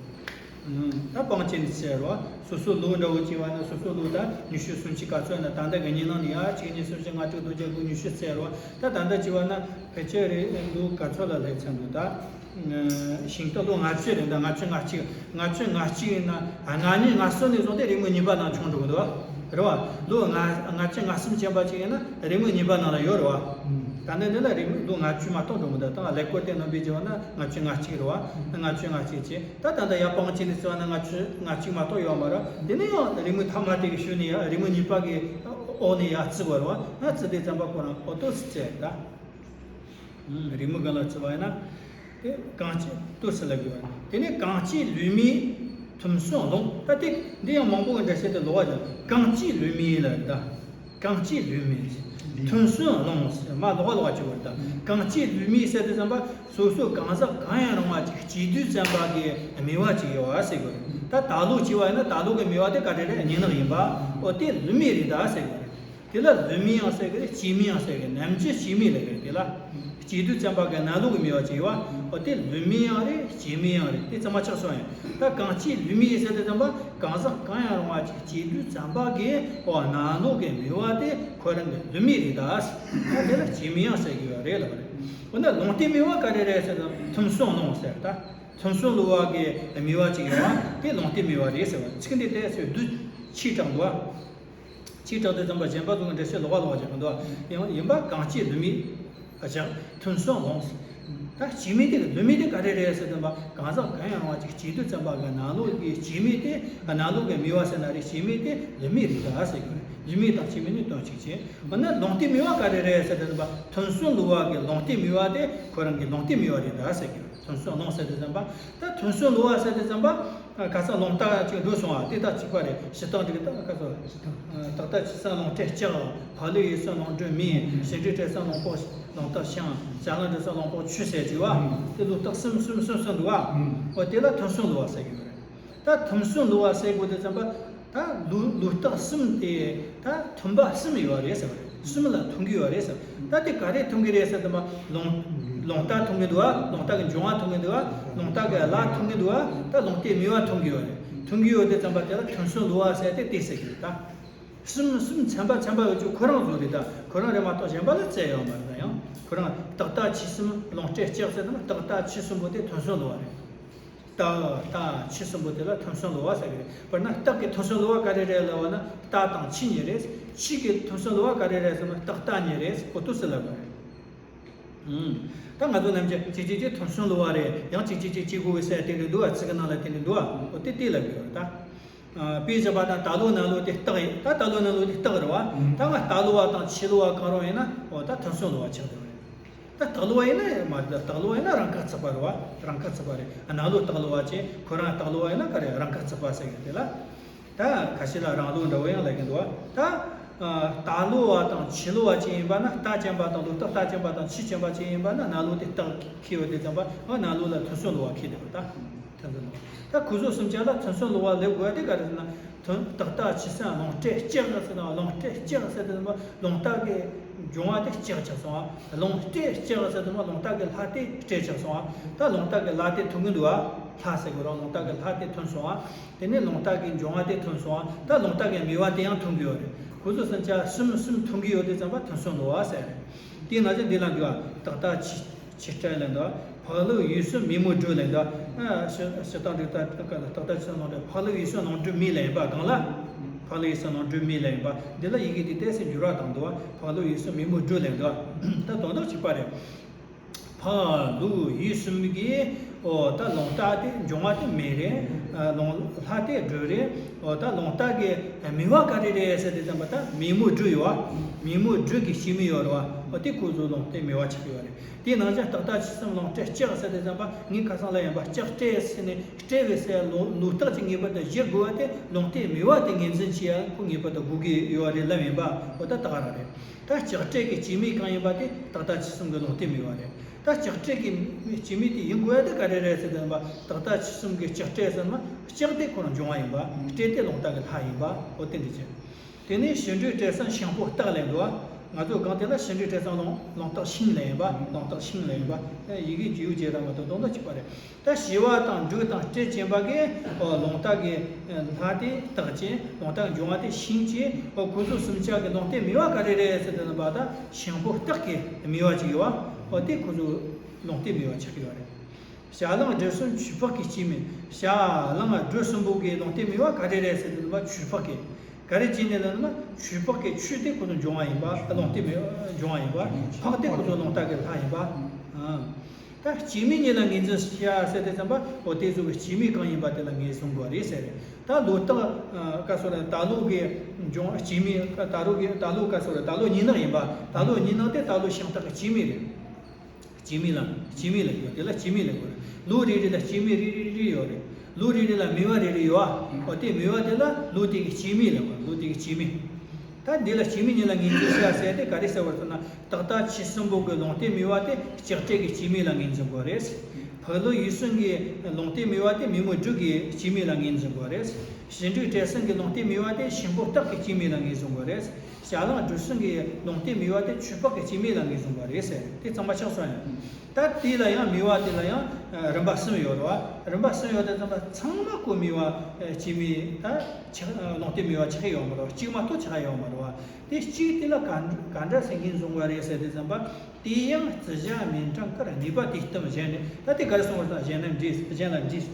ཨ། ད་སྤང་བྱེད་ནི་ཟེར་བ། སོ་སོའི་ལོ་འདྲ་བོ་བྱས་པ་ན། སོ་སོའི་ལོ་ད་ཉི་ཤུ་སུམ་ཅུ་ག་ཚོད་ན། ད་ལྟ་གི་གཉན་ནག་ནི་ཡ་གཅིག་གཉིས་གསུམ་བཞི་ལྔ་དྲུག་བདུན་བརྒྱད་དགུ་ཉི་ཤུ་ཟེར་བ། ད་ད་ལྟ་བྱས་པ་ན་ཕལ་ཆེར་རེད། ལོ་ག་ཚོད་ལ་སླེབས་ཚར་འདུག་ད་ཤིང་རྟ་ལོ་ལྔ་བཅུ་རེད། ད་ལྔ་བཅུ་ང་གཅིག་ལྔ་བཅུ་ང་གཅིག་ཡིན་ན། ཨ། ལྔ་གཉིས་ལྔ་གསུམ་ནས་བཟུང་སྟེ་རེའུ་མིག་གཉིས་པ་ནང་མཆོང་འགྲོ་གི་འདུག་བ། རེད་བ། ལོ་ལྔ་ལྔ་བཅུ་ང་གསུམ་ཅན་པ་ཅིག་ཡིན་ན་རེའུ་མིག་གཉིས་པ་ནང་ལ་ཡོད་རེད་བ། ད་ནི་འདི་ལ་རེའུ་མིག་ལོ་ལྔ་བཅུ་མ་གཏོགས་འགྲོ་མི་འདུག་ད་ཀླད་ཀོར་དེ་ནང་བེད་སྤྱད་པ་ན་ལྔ་བཅུ་ང་གཅིག་རེད་བ། ལྔ་བཅུ་ང་གཅིག་བྱས། ད་ད་ལྟ་ཡར་སྤང་བྱེད་ནས་བརྩི་བ་ན་ལྔ་བཅུ་ང་གཅིག་མ་གཏོགས་ཡོད་མ་རེད། དེ་ནས་ཡང་རེའུ་མིག་ཐ་མ་དེ་གི་ཤུལ་ནས་ཡ། རེའུ་མིག་གཉིས་པ་གི་འོག་ནས་ཡར་བརྩི་དགོས་རེད་བ། ཡར་བརྩི་དུས་ཙམ་པ་ཁོ་རང་ཨོ་ཏོ་སི་བརྩི་ད། ཨུམ། རེའུ་མིག་སྒང་ལ་བརྩི་བ་ཡིན་ན། དེ་གང་སྐྱེས་ལྟོས་ཟེར་ལབ་དགོས་པ། དེ་ནས་གང་སྐྱེས་ལུས་མེད་ཐུན་གསུམ་ལོངས། ད་དེ་འདི་ཡང་མང་པོ་གི་འགྲེལ་བཤད་དེ་ལོགས་ཀ་ཅིག་གང་སྐྱེས་ལུས་མེད་ལབ་ད། གང་སྐྱེས་ལུས་མེད་ཐུན་གསུམ་ལོངས་ཟེར། མ་ལོགས་ཀ་ལོགས་ཀ་ཅིག་བར་ད། གང་སྐྱེས་ལུས་མེད་ཟེར་དུས་ཙམ་པ་སོ་སོ་གང་ཟག་གང་ཡང་རུང་བ་ཅིག་སྐྱེས་དུས་ཙམ་པ་གི་མེས་པོ་ཅིག་ཡོད་པ་ཟེར་དགོས་རེད། ད་ད་ལོ་སྐྱེས་པ་ཡིན་ན་ད་ལོ་གི་མེས་པོ་དེ་ག་རེ་རེད། གཉན་ནག་ཡིན་པ། ཨོ་དེ་ལུས་མེད་རེད་ད་ཟེར་དགོས་རེད། དེ་ལ་ལུས་མེད་ཡང་ཟེར་གི་རེད། སྐྱེས་དམན་ཡང་ཟེར་གི་རེད། ནམ་རྒྱུན་སྐྱེས་དམན་ལབ་གི་རེད། དེ་ལ་སྐྱེས་དུས་ཙམ་པ་གི་གནས་ལུགས་ཀྱི་མེས་པོ་ཅིག་ཡོད་པ། འོ་དེ་ལུས་མེད་ཡང་རེད། སྐྱེས་དམན་ཡང་རེད། དེ་ཚང་མ་ཆགས་སོང་ཡང་། ད་གང་སྐྱེས་ལུས་མེད་ཟེར་དུས་ཙམ་པ་གང་ཟག་གང་ཡང་རུང་བ་ཅིག་སྐྱེས་དུས་ཙམ་པ་གི་འོ་གནས་ལུགས་ཀྱི་མེས་པོ་དེ་ཁོ་རང་གི་ལུས་མེད་རེད་ད། ད་དེ་ལ་སྐྱེས་དམན་ཡང་ཟེར་གི་ཡོད་རེད་ལབ་པ་རེད། འོ་ན་ལུང་སྟེང་མེས་པོ་ག་རེ་རེད་ཟེར་ན་ཐུན་གསུམ་ལོངས་ཟེར་ད། ཐུན་གསུམ་ལུས་པ་གི་མེས་པོ་ཅིག་ཡོད་པ་དེ་ལུང་སྟེང་མེས་པོ་རེད་ཟེར་བ། ཚིག་འདི་ལྟས་ཟེར་བའི་བསྡུས་ཆེ་དྲགས་འདུག་བ། ཆེ་དྲགས་དུས་ཙམ་པ་གཞན་པ་ཚོ་གི་འགྲེལ་བཤད་ལོགས་ཀ་ལོགས་ཀ་རྒྱག་གི་འདུག་ཡང་ཡིན་པ་གང་སྐྱེས་ལུས་མེད་བཞག་ཐུན་གསུམ་ལོངས། ད་སྐྱེས་དམན་དེ་གི་ལུས་མེད་དེ་ག་རེ་རེད་ཟེར་དུས་ཙམ་པ་གང་ཟག་གང་ཡང་རུང་བ་ཅིག་སྐྱེས་དུས་ཙམ་པ་གི་གནས་ལུགས་ཀྱི་སྐྱེས་དམན་དེ་གནས་ལུགས་ཀྱི་མེས་པོ་ཟེར་ན་རེད། སྐྱེས་དམན་དེ་ལུས་མེད་རེད་ད་ཟེར་གི་རེད། ལུས་མེད་དང་སྐྱེས་དམན་ནི་དོན་གཅིག་བྱས། འོ་ན་ལུང་སྟེང་མེས་པོ་ག་རེ་རེད་ཟེར་དུས་ཙམ་པ་ཐུན་གསུམ་ལུས་པ་གི་ལུང་སྟེང་མེས་པོ་དེ་ཁོ་རང་གི་ལུང་སྟེང་མེས་པོ་རེད་ད་ཟེར་གི་རེད། ཐུན་གསུམ་ལོངས་ཟེར་དུས་ཙམ་པ། ད་ཐུན་གསུམ་ལུས་པ་ཟེར་དུས་ཙམ་པ། ཁ་སང་ལུང་རྟགས་ཅིག་འགྲོ་སོང་བ་དེ་དག་གཅིག་པ་རེད། སྤྱིར་བཏང་འགྲིག་ད་ཁ་སང་། སྤྱིར་བཏང་། རྟག་མཐའ་ཆོས་གསུམ་ལོངས་སྤྲོད་ལྕགས། འཕགས་ལུས་ཡེ་གསུམ་ལོངས་སྤྲོད་མེ། ཟེར་སྒྲིབ་བྲལ་གསུམ་ལོངས་སྤོགས་ལོངས་རྟགས་ཤིང་། བྱ་ལམ་འགྲོ་གསུམ་ལོངས་སྤོགས་ཆུ་ཟེར་གྱི་བ། དེ་ལུས་རྟགས་གསུམ་གསུམ་གསུམ་གསུམ་འདུག་བ། འོ་དེ་ལ་ཐུན་གསུམ་ལུས་པ་ཟེར་གྱི་ཡོད་རེད། ད་ཐུན་གསུམ་ལུས་པ་ཟེར་དགོས་དུས་ཙམ་པ། ད་ལུས་ལུས་རྟགས་གསུམ་དེ་ད་མཐུན་པ་གསུམ་ཡོད་རེད་ཟེར་བ་རེད། གསུམ་ལ་མཐུན་གྱི་ཡོད་རེད་ཟེར། ད་དེ་ག་རེ་མཐུན་གྱི་རེད་ཟེར་དུས་ཙམ་པ་ལུང་ལུང་རྟགས་མཐུན་གྱི་འདུག་བ། ལུང་རྟགས་ཀྱི་འབྱུང་བ་མཐུན་གྱི་འདུག་བ། ལུང་རྟགས་ཀྱི་ལྷ་མཐུན་གྱི་འདུག་བ། ད་ལུང་རྟགས་མེས་པོ་མཐུན་གྱི་ཡོད་རེད། མཐུན་གྱི་ཡོད་དུས་ཙམ་པ་དེ་ལ་ཐུན་གསུམ་ལུས་པ་ཟེར་ཏེ་དེ་ཟེར་གྱི་རེད་ད། གསུམ་གསུམ་ཚན་པ་ཚན་པ་ཡོད་ཀྱི་ཁོ་རང་བཟོ་རེད་ད། ཁོ་རང་རེད་མ་གཏོགས་གཞན་པ་ལ་བཙལ་ཡོད་མ་རེད། ད་ཡང་ཁོ་རང་རྟག་མཐའ་ཆོས་གསུམ་ལོངས་སྤྲོད་ལྕགས་ཟེར་དུས་རྟག་མཐའ་ཆོས་གསུམ་པོ་དེ་ཐུན་གསུམ་ལུས་པ་རེད། རྟག་མཐའ་ཆོས་གསུམ་པོ་དེ་ལ་ཐུན་གསུམ་ལུས་པ་ཟེར་གི་རེད། དཔེར་ན་རྟགས་ཀྱི་ཐུན་གསུམ་ལུས་པ་ག་རེ་རེད་ལབ་པ་ན་རྟགས་དང་ཆོས་གཉིས་རེད། ཆོས་ཀྱི་ཐུན་གསུམ་ལུས་པ་ག་རེ་རེད་ཟེར་ན་རྟག་མཐའ་གཉིས་རེད། ཨོ་ཏོ་སི་ལབ་པ་རེད། ཨུམ། ད་ང་ཚོ་རྣམས་ཀྱི་གཅིག་གཅིག་གཅིག་ཐུན་གསུམ་ལུས་པ་རེད། ཡང་གཅིག་གཅིག་གཅིག་གཅིག་དགོས་ཀྱི་ཟེར་དེ་འདྲ་འདུག་བ། ཚིག་གི་ནང་ལ་དེ་འདྲ་འདུག་བ། ཨོ་དེ་དེ་ལབ་དགོས་རེད་ད། ཨ། དཔེ་བཞག་པ་དང་ད་ལོ་གནས་ལུགས་དེ་རྟགས་ཡིན། ད་ད་ལོ་གནས་ལུགས་དེ་རྟགས་རེད་བ། ད་ང་རྟག་ལུས་པ་དང་ཆོས་ལུས་པ་གང་རུང་ཡིན་ན་འོ་ད་ཐུན་གསུམ་ལུས་པ་ཆགས་བསྡད་པ་རེད། ད་རྟག་ལུས་པ་ཡིན་ན་མ་རེད། ད་རྟག་ལུས་པ་ཡིན་ན་རང་ཁ་ཚུད་པ་རེད་བ། རང་ཁ་ཚུད་པ་རེད། གནས་ལུགས་རྟག་ལུས་པ་ཅན་ཁོ་རང་རྟག་ལུས་པ་ཡིན་ན་ག་རེ་རང་ཁ་ཚུད་པ་ཟེར་གི་དེ་ལ། ད་ཁ་ཤས་ལ་རང་ལུགས་འདྲ་བོ་ཡང་ལབ་ཀྱི་འདུག་བ། ད་ཨ། རྟག་ལུས་པ་དང་ཆོས་ལུས་པ་ཅན་ཡིན་པ་ན། རྟགས་ཅན་པ་དང་ལུས་རྟགས་རྟགས་ཅན་པ་དང་ཆོས་ཅན་པ་ཅན་ཡིན་པ་ན་གནས་ལུགས་དེ་རྟགས་ཁེལ་ཡོད་དུས་ཙམ་པ་ཨ་གནས་ལུགས་ལ་ཐུན་གསུམ་ལུས་པ་ཁེལ་བསྡད་པ་ད། ཐུན་གསུམ་ལུས་པ། ད་ཁོ་ཚོ་གསུམ་ཆ་ལ་ཐུན་གསུམ་ལུས་པ་ལབ་དགོས་ཡ་དེ་ག་རེ་ཟེར་ན། ཐུན་རྟག་མཐའ་ཆོས་གསུམ་ལོངས་སྤྲོད་ལྕགས་ཟེར་དང་། ལོངས་སྤྲོད་ལྕགས་ཟེར་དུས་ཙམ་པ་ལུང་རྟགས་ཀྱི་འབྱུང་བ་དེ་ལྕགས་ཆགས་སོང་བ། ལོངས་སྤྲོད་ལྕགས་ཟེར་དུས་ཙམ་པ་ལུང་རྟགས་ཀྱི་ལྷ་དེ་སྤྲོད་ཆགས་སོང་བ། ད་ལུང་རྟགས་ཀྱི་ལྷ་དེ་ཐུན་གྱི་འདུག་བ། ལྷ་ཟེར་དགོས་རེད། ལུང་རྟགས་ཀྱི་ལྷ་དེ་ཐུན་སོང་བ། དེ་ནས་ལུང་རྟགས་ཀྱི་འབྱུང་བ་དེ་ཐུན་སོང་བ། ད་ལུང་རྟགས་ཀྱི་མེས་པོ་དེ་ཡང་ཐུན་གྱི་ཡོད་རེད། ཁོ་ཚོ་གསུམ་ཆ་གསུམ་གསུམ་ཐུན་གྱི་ཡོད་དུས་ཙམ་པ་ཐུན་གསུམ་ལུས་པ་ཟེར་རེད། དེས་ན་ཅི་འདི་ལ་འདུག་བ། རྟག་མཐའ་ཆོས་ཆོས་སྤྲོད་ལ་འདུག་བ། འཕགས་ལུས་ཡེ་གསུམ་མེ་མོ་སྦྲུལ་ལ་འདུག་བ། ཨ། སྤྱིར་བཏང་འགྲིག་ད་རྟག་མཐའ་ཆོས་གསུམ་ལོངས་སྤྲོད། འཕགས་ལུས་ཡེ་གསུམ་ལོངས་སྤྲུལ་མེ་ལ་ཡིན་པ་གང་ལ། འཕགས་ལུས་ཡེ་གསུམ་ལོངས་སྤྲུལ་མེ་ལ་ཡིན་པ་འདི་ལ་ཡི་གེ་དེ་ཏོག་ཙམ་འགྱུར་བ་བཏང་འདུག་བ། འཕགས་ལུས་ཡེ་གསུམ་མེ་མོ་སྦྲུལ་ལ་འདུག་བ། ད་དོན་དག་གཅིག་པ་རེད། འཕགས་ལུས་ཡེ་གསུམ་གྱི་འོ་ད་ལུང་རྟགས་དེ་འབྱུང་བ་དེ་མེ་རེད། ཨ། ལུང་ལྷ་དེ་སྦྲུལ་རེད། འོ་ད་ལུང་རྟགས་ཀྱི་མེས་པོ་ག་རེ་རེད་ཟེར་དུས་ཙམ་པ་ད་མེ་མོ་སྦྲུལ་ཡོད་བ། མེ་མོ་སྦྲུལ་གྱི་སྐྱེ་དམན་ཡོད་རེད་བ། འོ་དེ་ཁོ་ཚོ་ལུང་རྟགས་མེས་པོ་ཆགས་ཡོད་རེད། དེ་ནང་བཞིན་རྟག་མཐའ་ཆོས་གསུམ་ལོངས་སྤྲོད་ལྕགས་ཟེར་དུས་ཙམ་པ་ངས་ཁ་སང་ལབ་ཡིན་པ་ལྕགས་སྤྲོད་ཟེར་ནས་སྤྲོད་པའི་སའི་ལུང་ལུང་རྟགས་ཀྱི་ངེས་པར་དུ་གཞི་དགོས་པ་དེ་ལུང་རྟགས་མེས་པོ་དེ་ངོས་འཛིན་བྱེད་ཡ་ཁོ་ངེས་པར་དུ་དགོས་ཀྱི་ཡོད་རེད་ལབ་ཡིན་པ། འོ་ད་ད་ག་རང་རེད། ད་ལྕགས་སྤྲོད་ཀྱི་སྐྱེ་དམན་གང་ཡིན་པ་དེ་རྟག་མཐའ་ཆོས་གསུམ་གྱི་ལུང་རྟགས་མེས་པོ་རེད། ད་ལྕགས་སྤྲོད་ཀྱི་སྐྱེ་དམན་དེ་ཡིན་དགོས་ཡ་དེ་ག་རེ་ རེད་ཟེར་དུས་ཙམ་པ་དག་ལྟ་ཕྱི་གསུམ་གྱི་ལྕགས་སྤྲེལ་ཟེར་ན་ལྕགས་དེ་ཁོ་རང་འབྱུང་བ་ཡིན་པ། སྤྲེལ་དེ་རླུང་རྟ་གི་ལྷ་ཡིན་པ། འོ་དེ་འདྲ་བྱས། དེ་ནས་ཤིང་འབྲུག་སྤྲེལ་ཟེར་ན་ཤིང་ཕོ་སྟག་ལབ་འདུག་ང་ཚོ་སྒང་དེ་ལ་ཤིང་འབྲུག་སྤྲེལ་ཟེར་ན་རླུང་རྟ་ཤིང་ལབ་ཡིན་པ། རླུང་རྟ་ཤིང་ལབ་ཡིན་པ། ཡི་གེ་རྒྱུ་རྗེས་ར་མ་གཏོགས་དོན་དག་གཅིག་པ་རེད། ད་ཞི་བ་དང་འབྲུག་དང་སྤྲེལ་ཅན་པ་གི་རླུང་རྟ་གི་ལྷ་དེ་སྟག་ཅན། རླུང་རྟ་གི་འབྱུང་བ་དེ་ཤིང་ཅན། འོ་ཁོ་ཚོ་གསུམ་ཆ་གི་ལུང་རྟའི་མོས་པ་ག་རེ་རེད་ཟེར་དུས་ཙམ་པ་ད་ཤིང་ཕོ་སྟག་གི་མོས་པ་ཅིག་ཡོད་པ། འོ་དེ་ཁོ་ཚོ་ལུང་རྟའི་མོས་པ་ཆགས་ཀྱི་ཡོད་རེད། ཞྭ་གླང་སྦྲུལ་གསུམ་ཆུ་ཕག་གི་སྐྱེས་སྨེ། ཞྭ་གླང་སྦྲུལ་གསུམ་པོ་གི་ལུང་རྟའི་མོས་པ་ག་རེ་རེད་ཟེར་དུས་ཙམ་པ་ཆུ་ཕག་གི། ག་རེ་བྱས་ནས་ལབ་ན་ཆུ་ཕག་གི་ཆུ་དེ་ཁོ་ཚོ་འབྱུང་བ་ཡིན་པ། ལུང་རྟའི་མོས་འབྱུང་བ་ཡིན་པ། ཕག་དེ་ཁོ་ཚོ་རླུང་རྟ་གི་ལྷ་ཡིན་པ། ཨ། ད་སྐྱེས་སྨེ་གཉིས་ལ་ངོས་འཛིན་བྱ་ཟེར་དུས་ཙམ་པ་འོ་དེ་ཚོ་གི་སྐྱེས་སྨེ་གང་ཡིན་པ་དེ་ལ་ངོས་བཟུང་དགོས་རེད་ཟེར་རེད། ད་ལོ་སྟག་ཨ་ག་སོ་རེད། ད་ལོ་གི་འབྱུང་སྐྱེས་སྨེ། ད་ལོ་གི་ད་ལོ་ག་སོ་རེད། ད་ལོ་ཉི་ནག་ཡིན་པ། ད་ལོ་ཉི་ནག་དེ་ད་ལོ་ཤིང་སྟག་གི་སྐྱེས་སྨེ་རེད། སྐྱེས་སྨེ་ལ་སྐྱེས་སྨེ་ལ་གོ། དེ་ལ་སྐྱེས་སྨེ་ལ་གོ་རེད། ལོ་རེ་རེ་ལ་སྐྱེས་སྨེ་རེ་རེ་རེ་ཡོད་རེད། ལོ་རེ་རེ་ལ་མོས་པ་རེ་རེ་ཡོད་ཨ། འོ་དེ་མོས་པ་དེ་ལ་ལོ་དེ་གི་སྐྱེས་སྨེ་ལ་གོ། ལོ་དེ་གི་སྐྱེས་སྨེ། ད་འདི་ལ་སྐྱེས་སྨེ་གཉིས་ལ་ངོས་འཛིན་བྱ་ཟེར་དེ་ག་རེ་ཟེར་བ་ཟེར་ན་དག་ལྟ་ཕྱི་གསུམ་པོ་གི་ལུང་རྟའི་མོས་པ་དེ་ལྕགས་སྤྲེལ་གི་སྐྱེས་སྨེ་ལ་ངོས་འཛིན་དགོས་རེད། ཕག་ལུག་ཡིད་གསུམ་གི་ལུང་རྟའི་མོས་པ་དེ་མེ་མོ་འབྲུག་གི་སྐྱེས་སྨེ་ལ་ངོས་འཛིན་དགོས་རེད། ཤིང་འབྲུག་སྤྲེལ་གསུམ་གི་ལུང་རྟའི་མོས་པ་དེ་ཤིང་ཕོ་སྟག་གི་སྐྱེས་སྨེ་ལ་ངོས་འཛིན་དགོས་རེད། ཞྭ་གླང་སྦྲུལ་གསུམ་གྱི་ལུང་རྟའི་མོས་པ་དེ་ཆུ་ཕག་གི་སྐྱེས་སྨེ་ལ་ངོས་བཟུང་བ་རེད་ཟེར། དེ་གཙང་མ་ཆགས་སོང་ཡང་། ད་དེ་ལ་ཡང་མོས་པ་དེ་ལ་ཡང་རིམ་པ་གསུམ་ཡོད་རེད་བ། རིམ་པ་གསུམ་ཡོད་དེ་ཚང་མ་ཚང་མ་ཁོ་མོས་པ་སྐྱེས་སྨེ་ད་ཆགས་ལུང་རྟའི་མོས་པ་ཆགས་ཡོད་མ་རེད་བ། གཅིག་མ་གཏོགས་ཆགས་ཡོད་མ་རེད་བ། དེ་གཅིག་དེ་ལ་ག་ག་འདྲ་ཟེར་ངོས་བཟུང་བ་རེད་ཟེར་དུས་ཙམ་པ། དེ་ཡང་རྩི་བྱ་མིང་གྲངས་ཀར་ནུས་པ་དེ་ལྟ་བུ་གཞན་ནི། ད་དེ་ག་རེ་གསུངས་པ་དང་གཞན་ལ་འདྲེས། གཞན་ལ་འདྲེས།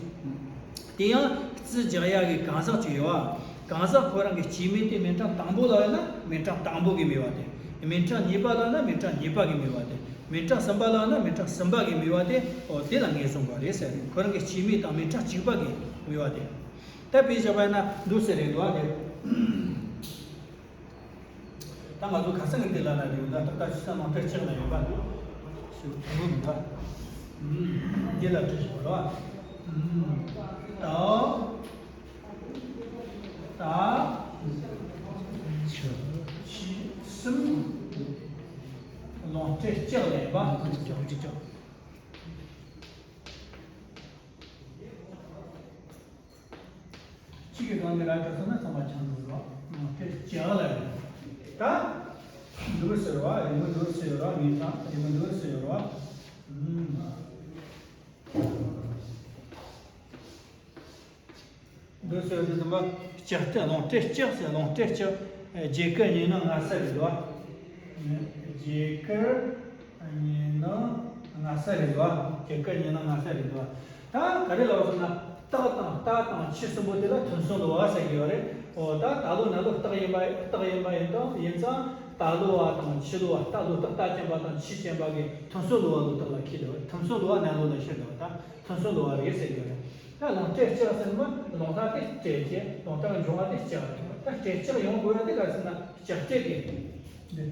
དེ་ཡང་རྩི་རྒྱག་ཡག་གི་གང་ཟག་ཅིག་ཡོད་ཨ། གང་ཟག་ཁོ་རང་གི་སྐྱེས་སྨེ་དེ་མིང་གྲངས་དང་པོ་ལ་ཡོད་ན་མིང་གྲངས་དང་པོ་གི་མོས་པ་དེ། མིང་གྲངས་གཉིས་པ་ལ་ཡོད་ན་མིང་གྲངས་གཉིས་པ་གི་མོས་པ་དེ། མིང་གྲངས་གསུམ་པ་ལ་ཡོད་ན་མིང་གྲངས་གསུམ་པ་གི་མོས་པ་དེ། འོ་དེ་ལ་ངོས་བཟུང་བ་རེད་ཟེར། ཁོ་རང་གི་སྐྱེས་སྨེ་དང་མིང་གྲངས་གཅིག་པ་གི་མོས་པ་དེ། ད་དཔེ་བཞག་པ་ཡིན་ན་འདུག་ཟེར་རེད་འདུག་ཨ་དེ། ད་ང་ཚོ་ཁ་སང་གི་དེ་ལ་ན་རེད་འདུག་ད་ད་ཕྱི་ས་ནང་ཏྲེ་ལྕགས་ལ་ཡོད་པ་འདུག་ཞུ་དགོས་འདུག་ད། ཨུམ། དེ་ལ་ཏྲེ་ཞུ་བ་ར། ཨུམ། ད། ད། ཕྱི་གསུམ། ནང་ཏྲེ་ལྕགས་ལ་ཡོད་པ། ལྕགས་ལྕགས། གཅིག་གི་སྒང་གི་ར་ག་ཟེར་ན་ཚང་མ་ཆང་འདུག་རོ། དེ་ལྕགས་ལ་རེད། ད། འདུག་ཟེར་བ་རེད་མི་འདུག་ཟེར་བ་མི་ཚང་རེད་མི་འདུག་ཟེར་བ། ཨུམ། འདུག་ཟེར་དུས་ཙམ་པ། ལྕགས་སྤྲེལ་ལུང་ཏྲེ་ལྕགས་ཟེར་ལུང་ཏྲེ་ལྕགས། བརྒྱད་དཀར་ཉི་ནག་ལྔ་སེར་རེད་དོ། བརྒྱད་དཀར། ཉི་ནག་ལྔ་སེར་རེད་དོ། བརྒྱད་དཀར་ཉི་ནག་ལྔ་སེར་རེད་དོ། ད་ག་རེ་ལབ་སོང་ན་སྟག་དང་རྟ་དང་ཁྱི་གསུམ་པོ་དེ་ལ་ཐུན་གསུམ་ལོ་བ་ཟེར་གྱི་ཡོད་རེད། འོ་ད་ད་ལོ་ན་ལོ་སྟག་ཡིན་པ་སྟག་ཡིན་པ་ཡིན་དང་ཡིན་ཙང་རྟ་ལོ་བ་དང་ཁྱི་ལོ་བ། རྟ་ལོ་སྟག་རྟ་ཅན་པ་དང་ཁྱི་ཅན་པ་གི་ཐུན་གསུམ་ལོ་བ་ལོ་སྟག་ལ་ཁྱི་ལོ་བ། ཐུན་གསུམ་ལོ་བ་ན་ལོ་ལ་ཁྱི་ལོ་བ། ད་ཐུན་གསུམ་ལོ་བ་རེད་ཟེར་གྱི་ཡོད་རེད། ད་ལུང་ཏྲེ་ལྕགས་ཟེར་ན་ལུང་ཐ་དེ་སྤྲེལ་གྱི་ལུང་ཐ་གི་འབྱུང་བ་དེ་ལྕགས་རེད། ད་སྤྲེལ་ལྕགས་ཡོང་དགོས་ཡ་དེ་ག་རེ་ཟེར་ན་ལྕགས་སྤྲེལ་གྱི་འདི། འདི།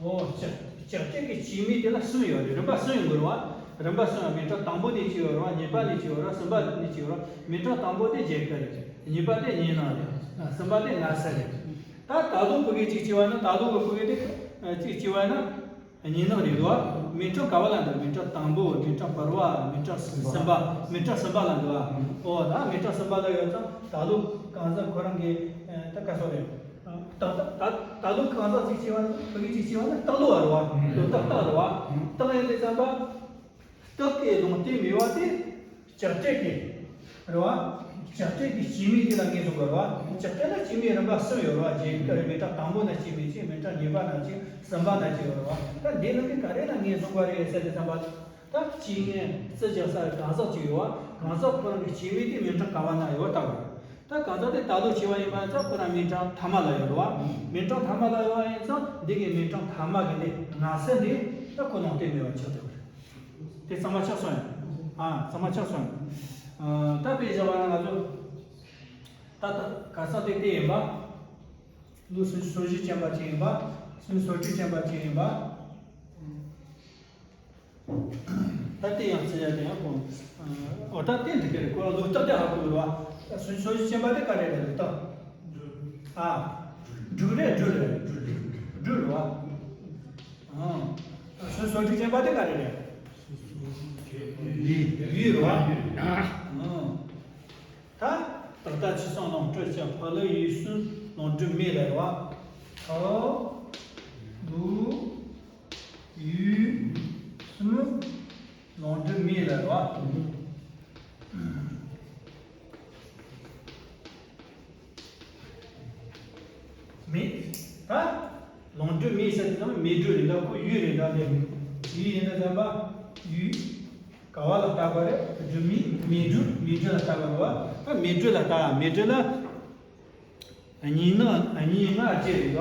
འོ་ལྕགས་ལྕགས་སྤྲེལ་གྱི་སྐྱེས་སྨེ་དེ་ལ་གསུམ་ཡོད་རེད། རིམ་པ་གསུམ་ཡོང་དགོས་རེད་བ། རིམ་པ་གསུམ་ཡང་མིང་གྲངས་དང་པོ་དེ་གཅིག་ཡོད་རེད་བ། གཉིས་པ་དེ་གཅིག་ཡོད་རེད་བ། གསུམ་པ་དེ་གཅིག་ཡོད་རེད་བ། མིང་གྲངས་དང་པོ་དེ་བརྒྱད་དཀར་རེད། གཉིས་པ་དེ་ཉི་ནག་རེད། གསུམ་པ་དེ་ལྔ་སེར་རེད། ད་ད་ལོ་ཕ་གི་གཅིག་བྱས་པ་ན་ད་ལོ་གི་ཕ་གི་དེ་གཅིག་བྱས་པ་ན། ཉི་ནག་རེད་དོ། མིང་གྲངས་ག་བ་ལ་འདུག་མིང་གྲངས་དང་པོ། མིང་གྲངས་བར་བ། མིང་གྲངས་གསུམ་པ། མིང་གྲངས་གསུམ་པ་ལ་འདུག་ཨ། ཨོ་ད་མིང་གྲངས་གསུམ་པ་ལ་ཡོད་ཙང་ད་ལོ་གང་ཟག་ཁོ་རང་གི་ད་ག་སོ་རེད། ད་ད་ད་ད་ལོ་གང་ཟག་ཅིག་བྱས་པ་ན་ཕ་གི་ཅིག་བྱས་པ་ན་སྟག་ལོ་བ་རེད་བ། ལོ་སྟག་སྟག་རེད་བ། སྟག་ཡིན་དུས་ཙམ་པ། སྟག་གི་ལུང་རྟའི་མོས་པ་དེ། ལྕགས་སྤྲེལ་གྱི། རེད་བ། ལྕགས་སྤྲེལ་གྱི་སྐྱེས་སྨེ་དེ་ལ་ངོས་བཟུང་དགོས་རེད་བ། ལྕགས་སྤྲེལ་ལ་སྐྱེས་སྨེ་རིམ་པ་གསུམ་ཡོད་རེད་བ། རྗེས་ཀ་རེ་མིང་གྲངས་དང་པོ་ན་སྐྱེས་སྨེ་གཅིག་མིང་གྲངས་གཉིས་པ་ན་གཅིག་གསུམ་པ་ན་གཅིག་ཡོད་རེད་བ། ད་འདི་རྣམས་ཀྱི་ག་རེ་ལ་ངོས་བཟུང་དགོས་རེད་ཟེར་དུས་ཙམ་པ། ད་སྐྱེས་སྨེ་རྩི་རྒྱག་ས་གང་ཟག་ཅིག་ཡོད་བ། གང་ཟག་ཁོ་རང་གི་སྐྱེས་སྨེ་དེ་མིང་གྲངས་ག་བ་ན་ཡོད་ལྟ་བུ་རེད། ད་གང་ཟག་དེ་ད་ལོ་སྐྱེས་པ་ཡིན་པ་ཡིན་ཙང་ཁོ་རང་མིང་གྲངས་ཐ་མ་ལ་ཡོད་རེད་བ། མིང་གྲངས་ཐ་མ་ལ་ཡོད་པ་ཡིན་ཙང་འདི་གི་མིང་གྲངས་ཐ་མ་གི་འདི་ལྔ་སེར་འདི་ད་ཁོ་ལུང་རྟའི་མོས་པ་ཆགས་བསྡད་པ་རེད། དེ་གཙང་མ་ཆགས་སོང་ཡ། ཨ་གཙང་མ་ཆགས་སོང་ཡ། ཨ་ད་དཔེ་བཞག་པ་ན་ང་ཚོ་ད་ད་ག་ས་དེ་དེ་ཡིན་པ། ལོ་སུམ་ཅུ་སོ་བཞི་ཅན་པ་ཅིག་ཡིན་པ། སུམ་ཅུ་སོ་དྲུག་ཅན་པ་ཅིག་ཡིན་པ། ད་དེ་ཡང་བརྩི་ཡ་དེ་ཡང་ཁོང་། ཨོ་ད་དེ་འདི་ག་རེད། ཁོ་ལ་ལོ་རྟགས་དེ་ཧ་གོ་རེད་བ། སུམ་ཅུ་སོ་བཞི་ཅན་པ་དེ་ག་རེ་རེད་ལོ་རྟགས། ཨ། འབྲུག་རེད་འབྲུག་རེད། འབྲུག་རེད་བ། ཨང་། སུ་སོ་ཊི་ཅན་པ་དེ་ག་རེ་རེད། ཡུལ་རེད་བ། ཨང་། ད་ཏག་ཏག་ཆོས་སམ་ལོངས་སྤྲུལ་ཅན་ཕ་ལུ་ཡུལ་གསུམ་ལོངས་སྤྲུལ་མེ་ལ་རེད་བ། ཕ་ལུ་ཡུལ་གསུམ་ལོངས་སྤྲུལ་མེ་ལ་རེད་བ། མེ། ད་ལོངས་སྤྲུལ་མེ་ཟེར་དུས་ཙམ་མེ་སྦྲུལ་རེད་ད། ཁོ་ཡུལ་རེད་ད། དེ་ཡུལ་ཡིན་ན་ཙམ་པ་ཡུལ་ག་བ་ལ་ལྟ་དགོས་རེད། སྦྲུལ་མེ། མེ་སྦྲུལ། མེ་སྦྲུལ་ལ་ལྟ་དགོས་རེད་བ། ད་མེ་སྦྲུལ་ལ་ལྟ། མེ་སྦྲུལ་ལ་གཉིས་ནི་གཉིས་ལྔ་བཅས་རེད་བ།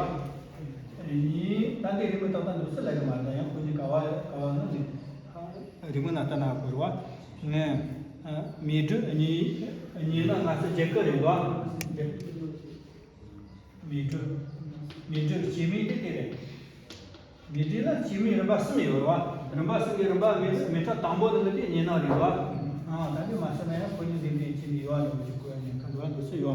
གཉིས་ད་འདི་རི་མོ་ཏག་ཏག་འདུག་སེ་ལབ་ཀྱི་མ་རེད། ཡང་ཁོ་གཉིས་ག་བ་ག་བ་ན་ནི་རི་མོ་ན་ལྟ་ན་དགོས་རེད་བ། ངས་མེ་སྦྲུལ་གཉིས་གཉིས་ལྔ་ཙམ་བརྒྱད་ཀ་རེད་བ། མེ་སྦྲུལ། མེ་སྦྲུལ་སྐྱེ་དམན་དེ་དེ་རེད། མེ་སྦྲུལ་ལ་སྐྱེ་དམན་རིམ་པ་གསུམ་ཡོད་རེད་བ། རིམ་པ་གསུམ་གྱི་རིམ་པ་མེ་མེ་ཏོག་དང་པོ་ནི་ལ་དེ་གཉིས་ནི་རེད་བ། ཨ་ད་དེ་མ་ཟེར་ན་ཡང་ཁོ་གཉིས་འདི་འདྲའི་སྐྱེ་དམན་ཡོད་བ་ལ་འཇུག་དགོས་ཡ་ཉེན་ཁ་འདུག་བ། འདུག་སེ་ཡོད།